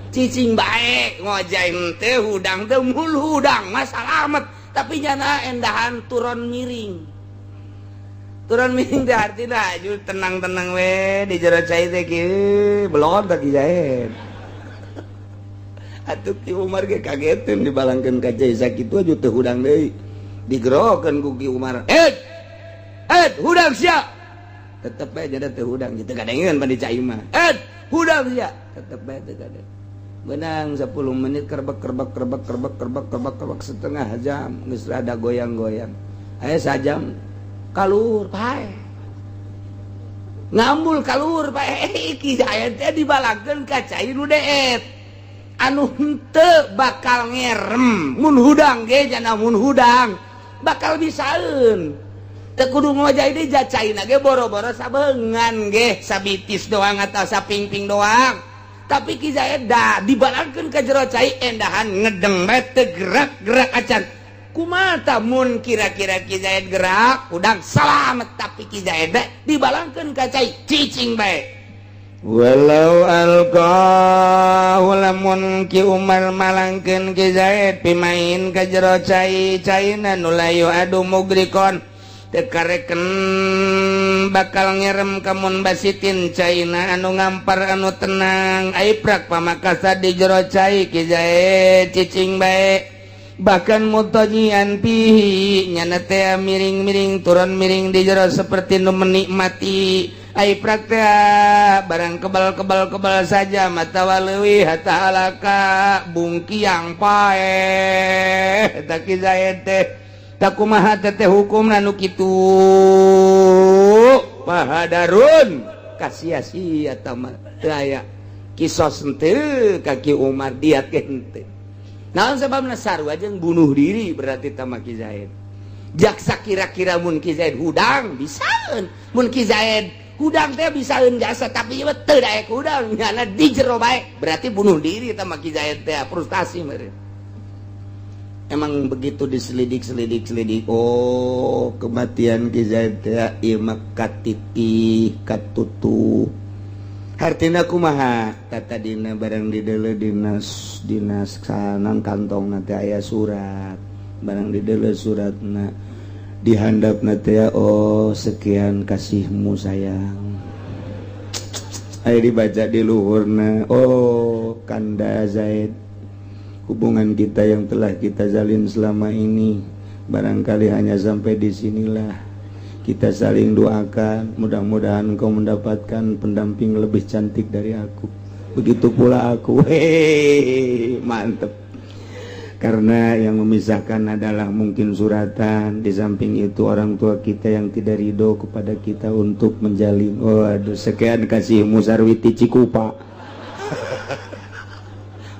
cicing bae ngojay teh hudang teh mul hudang mah salamet tapi nyana endahan turun miring teh artina aju tenang-tenang we di jero cai teh kieu blor teh Ki Zaid atuh Ki Umar ge kageteun dibalangkeun ka cai sakitu aju teu hudang deui digerokeun ku Ki Umar ed ed hudang sia tetep bae jadi teu hudang gitu kadengeun pan di cai mah ed hudang sia tetep bae teu kadeng benang 10 menit kerbek kerbek kerbek kerbek kerbek kerbek kerbek setengah jam geus rada goyang-goyang aya sajam kalur pae ngambul kalur pae Ki Zaid teh dibalangkeun ka cai nu deet anu henteu bakal ngerem mun hudang ge jana mun hudang bakal bisaeun teu kudu ngojay deui jacaina ge boro-boro sabeungan ge sabitis doang atau sapingping doang tapi Ki Zaid da dibalangkeun ka jero cai endahan ngedeng bae teu gerak-gerak acan kumaha mun kira-kira Ki Zaid gerak hudang salamet tapi Ki Zaid dibalangkeun ka cai cicing bae. Walau alqahu lamun Ki Umar malangkeun Ki Zaid pimain ka jero cai caina nu layu adu mugrikon teu kareken bakal ngerem kamun basitin caina anu ngampar anu tenang ai prak pamakasa di jero cai Ki Zaid cicing bae bahkan mutajian pihi nyana teh miring-miring turun miring di jero seperti nu menikmati ai praktek barang kebal-kebal-kebal saja mata waleuwih hatta halaka bungkiang paeh eta Ki Zaid teh takumaha teh hukumna nu kitu pahadarun kasia-sia tah mah teu aya kisos henteu ka Ki Umar diat ge henteu naon sababna sarua jeung bunuh diri berarti tah mah Ki Zaid jaksa kira-kira mun Ki Zaid hudang bisaeun mun Ki Zaid hudang teh bisaeun jasa tapi ieu teu daek hudang nyana di jero bae berarti bunuh diri tah mah Ki Zaid teh frustasi meureun. Emang begitu diselidik-selidik-selidik oh kematian Ki Zaid teh ieu mah katitih katutuh Hartina kumaha? Tata dina barang dideuleu dinas dinas kanan kantong nanti aya surat, barang dideuleu suratna dihandap teh, oh, sekian kasihmu sayang. Aya dibaca di luhurna, oh, Kanda Zaid, hubungan kita yang telah kita jalin selama ini barangkali hanya sampai di sinilah. Kita saling doakan, mudah-mudahan kau mendapatkan pendamping lebih cantik dari aku, begitu pula aku. Hehehe, mantep, karena yang memisahkan adalah mungkin suratan. Di samping itu orang tua kita yang tidak ridho kepada kita untuk menjalin. Waduh, sekian kasihmu Sarwiti Cikupa.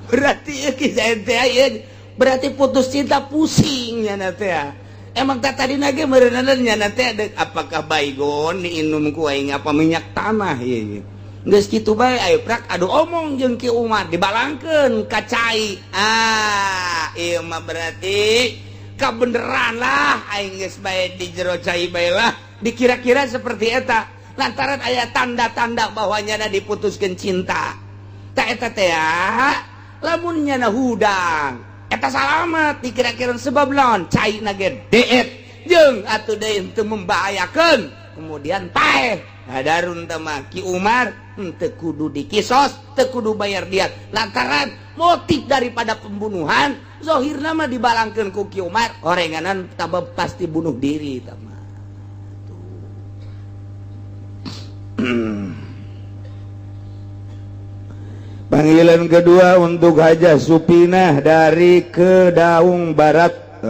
Berarti ya kisah ente ya, berarti putus cinta pusing ya nanti ya. Emang tak tadi nage meureunan nya nanti ada apakah baygon diinum ku aing apa minyak tanah ya, ya. Geus kitu bae ayo prak adu omong jeung Ki Umar dibalangkeun ka cai. Ah, ieu mah berarti kabeneran lah aing geus bae di jero cai bae lah. Dikira-kira seperti eta lantaran aya tanda-tanda bahwa nyana diputuskeun cinta. Tak eta teh lamun nyana hudang eta salamat dikira-kira sebab lawan cai na ge deet jeung atuh deui teu membahayakeun. Kemudian paeh hadarun teh mah Ki Umar teu kudu dikisos, teu kudu bayar diat lantaran motif daripada pembunuhan zohirna mah dibalangkeun ku Ki Umar orenganan tambah pasti bunuh diri tah mah. Panggilan kedua untuk Hajah Supinah dari Kedaung Barat.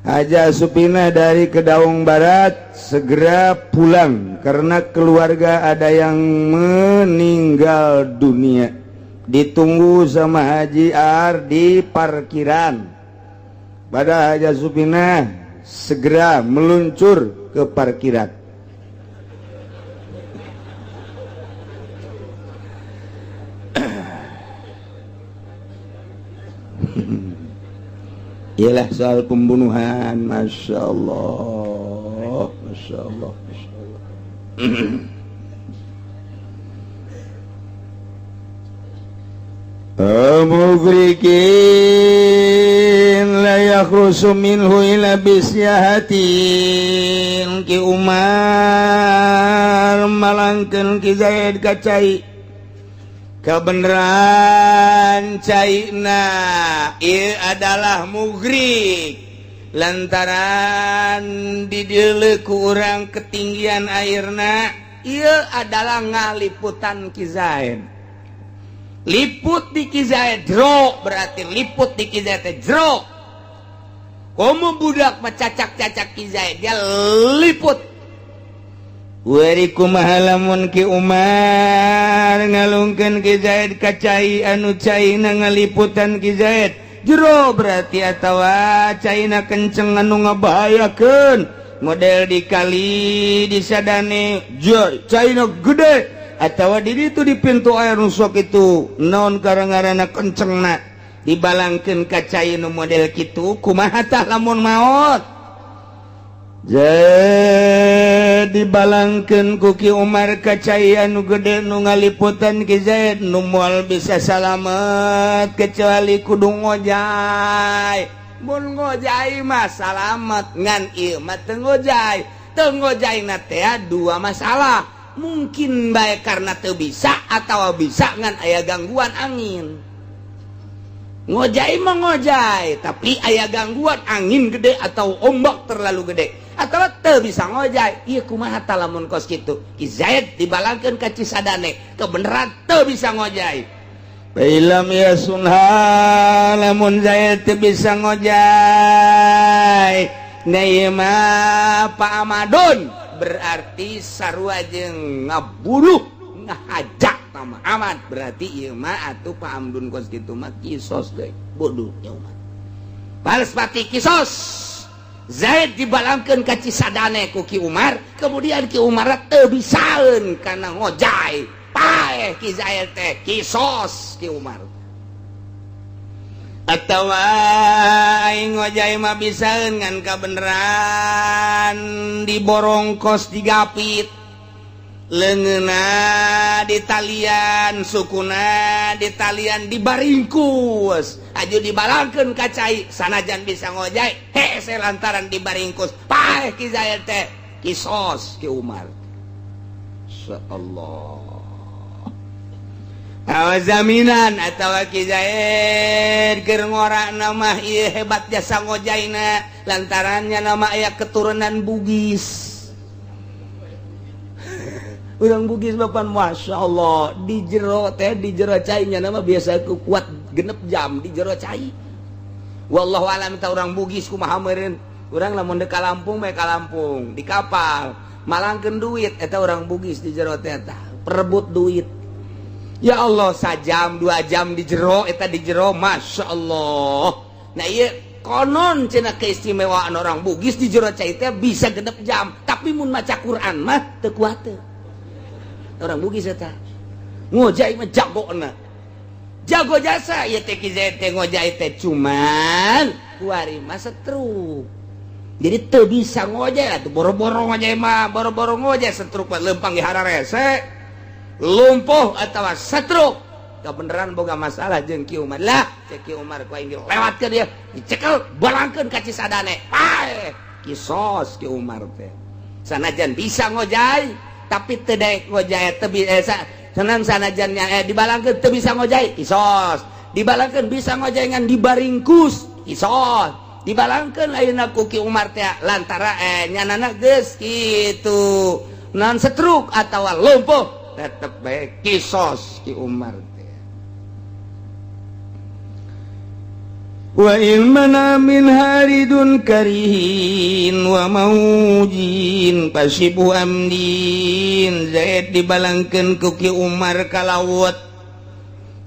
Hajah Supinah dari Kedaung Barat segera pulang karena keluarga ada yang meninggal dunia. Ditunggu sama Haji Ar di parkiran. Pada Hajah Supinah segera meluncur ke parkiran. Ialah soal pembunuhan, masya Allah, masya Allah, masya Allah. Mugrikin la yakhrusu minhu ila bisyahatin. Ki Umar malangkeun Ki Zaid ka cai. Kebenaran caina ieu adalah mugrik lantaran dideuleu ku urang ketinggian airna ieu adalah ngaliputan Ki Zaid. Liput di Ki Zaid jero, berarti liput di Ki Zaid teh jero. Komo budak mecacak-cacak Ki Zaid dia liput. Weri kumaha lamun Ki Umar ngalungkeun Ki Zaid ka cai anu caina ngaliputan Ki Zaid jero, berarti atawa caina kenceng anu ngabahayakeun model di kali di sadane caina gede atawa di ditu di pintu air nusok itu naon karangarana kencengna dibalangkeun ka cai nu model kitu kumaha tah lamun maot. Jadi balangkeun ku Ki Umar ka cai anu gede nu ngaliputan Ki Zaid nu moal bisa salamet kecuali kudu ngojay. Mun ngojay mah salamet, ngan ieu mah teu ngojay. Teu ngojayna teh dua masalah. Mungkin bae karena teu bisa atawa bisa ngan aya gangguan angin. Ngojay mah ngojay, tapi aya gangguan angin gede atau ombak terlalu gede atau teu bisa ngojay. Ieu kumaha tah lamun kos kitu? Ki Zaid dibalangkeun ka Cisadane, kebenaran teu bisa ngojay. Bailam ya sunha lamun Zaid teu bisa ngojay. Na ieu mah Pak Amadun berarti sarua jeung ngabunuh ngahajak sama Ahmad, berarti ieu mah atuh Pak Amdun kos kitu mah kisos deui bodoh nya umat. Balas pati kisos. Zaid dibalangkeun ka Cisadane ku Ki Umar, kemudian Ki Umar teu bisaeun kana ngojay. Paeh Ki Zaid teh kisos Ki Umar. Atawa aing ngojay mah bisaeun ngan kabeneran diborongkos digapit. Leungeunna ditalian, sukuna ditalian, dibaringkus, aju dibalangkeun ka cai. Sanajan bisa ngojay, hese lantaran dibaringkus, paeh Ki Zaid teh. Kisos Ki Umar. Allah. Awas jaminan atau Ki Zaid keur ngora nama ieu hebat jasa ngojayna lantarannya nama aya keturunan Bugis. Urang Bugis, Bapak, Masya Allah, di jero teh, di jero cainya nama biasa kuat 6 jam di jero cai. Wallahu alam ta urang Bugis kumaha meureun. Urang lamun dek ka Lampung bae, ka Lampung di kapal malangkeun duit. Eta urang Bugis di jero teh eta perebut duit. Ya Allah, sajam 2 jam di jero eta, di jero, Masya Allah. Nah, iya konon cenah keistimewaan orang Bugis di jero cai teh bisa 6 jam, tapi mun maca Quran mah teu kuat teu. Orang Bugis eta ngojay mah jagona, jago jasa. Ieu teh Ki Zaid teh ngojay teh, cuman kuari mah setruk, jadi teu bisa ngojay atuh. Boro-boro ngojay mah, boro-boro ngojay, setruk mah lempang di hararese, lumpuh atau setruk. Beneran boga masalah jeung Ki Umar lah. Cek Ki Umar, ku aing lewat ke dia, dicekel, balangkeun ka Cisadane, paeh. Kisos Ki Umar teh. Sanajan bisa ngojay tapi teu daek ngojay, teu eh, senang sanajannya dibalangkeun teu bisa ngojay, kisos. Dibalangkeun bisa ngojay ngan dibaringkus, kisos. Dibalangkeun ayeuna ku Ki Umar teh lantara nyanana geus kitu nan setruk atawa lumpuh, tetep bae kisos Ki Umar teh. Wa ilmana min haridun karihin wa maujin pasibu amdin. Zaid dibalangkeun ku Ki Umar ka laut.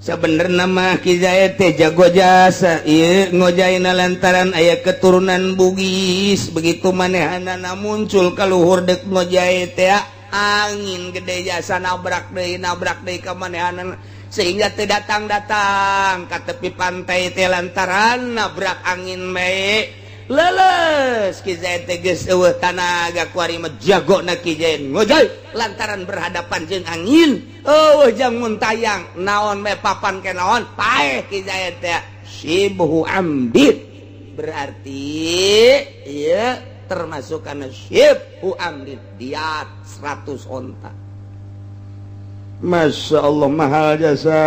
Sebenarnya mah Ki Zaid teh jago jasa ieu ngojaina lantaran aya keturunan Bugis. Begitu manehanana muncul ka luhur dek ngojay teh, angin gede jasa nabrak deui, nabrak deui ka manehanana sehingga teu datang-datang ka tepi pantai teh. Lantaran nabrak angin bae, leles Ki Zaid teh, geus eueuh tanaga. Kuari mah jagona Ki Zaid ngojay, lantaran berhadapan jeung angin, eueuh jang muntayang naon bae, papan ke naon, paeh Ki Zaid teh. Syibhu amdin berarti ieu termasuk karena syibhu amdin, diat 100 onta. Masya Allah, mahal jasa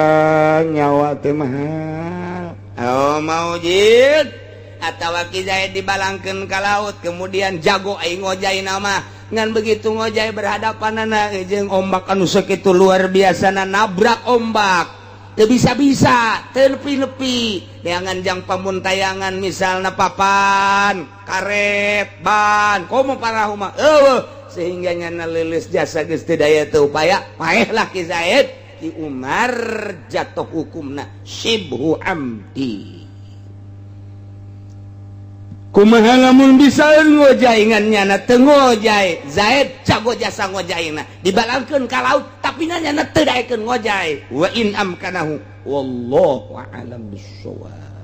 nyawa teh, mahal. Oh, maujid atau Ki Zaid dibalangkeun ka laut, kemudian jago aing ngojay nama ngan begitu ngojay berhadapan anak jeung ombak anu sakitu luar biasa na, nabrak ombak teu bisa-bisa, teu nepi-nepi neangan jang pamuntayangan, misalna papan karet ban komo parahu mah eueuh, sehingga nyana leuleus jasa, geus teu daya teu upaya, paeh lah Ki Zaid. Ki Umar jatuh hukumna syibhu amdi. Kumaha lamun bisa ngojay ngan nyana teu ngojay? Zaid jago jasa ngojayna, dibalangkeun ka laut tapi nyana teu daekeun ngojay. Wa in amkanahu, wallahu a'lam bissawab.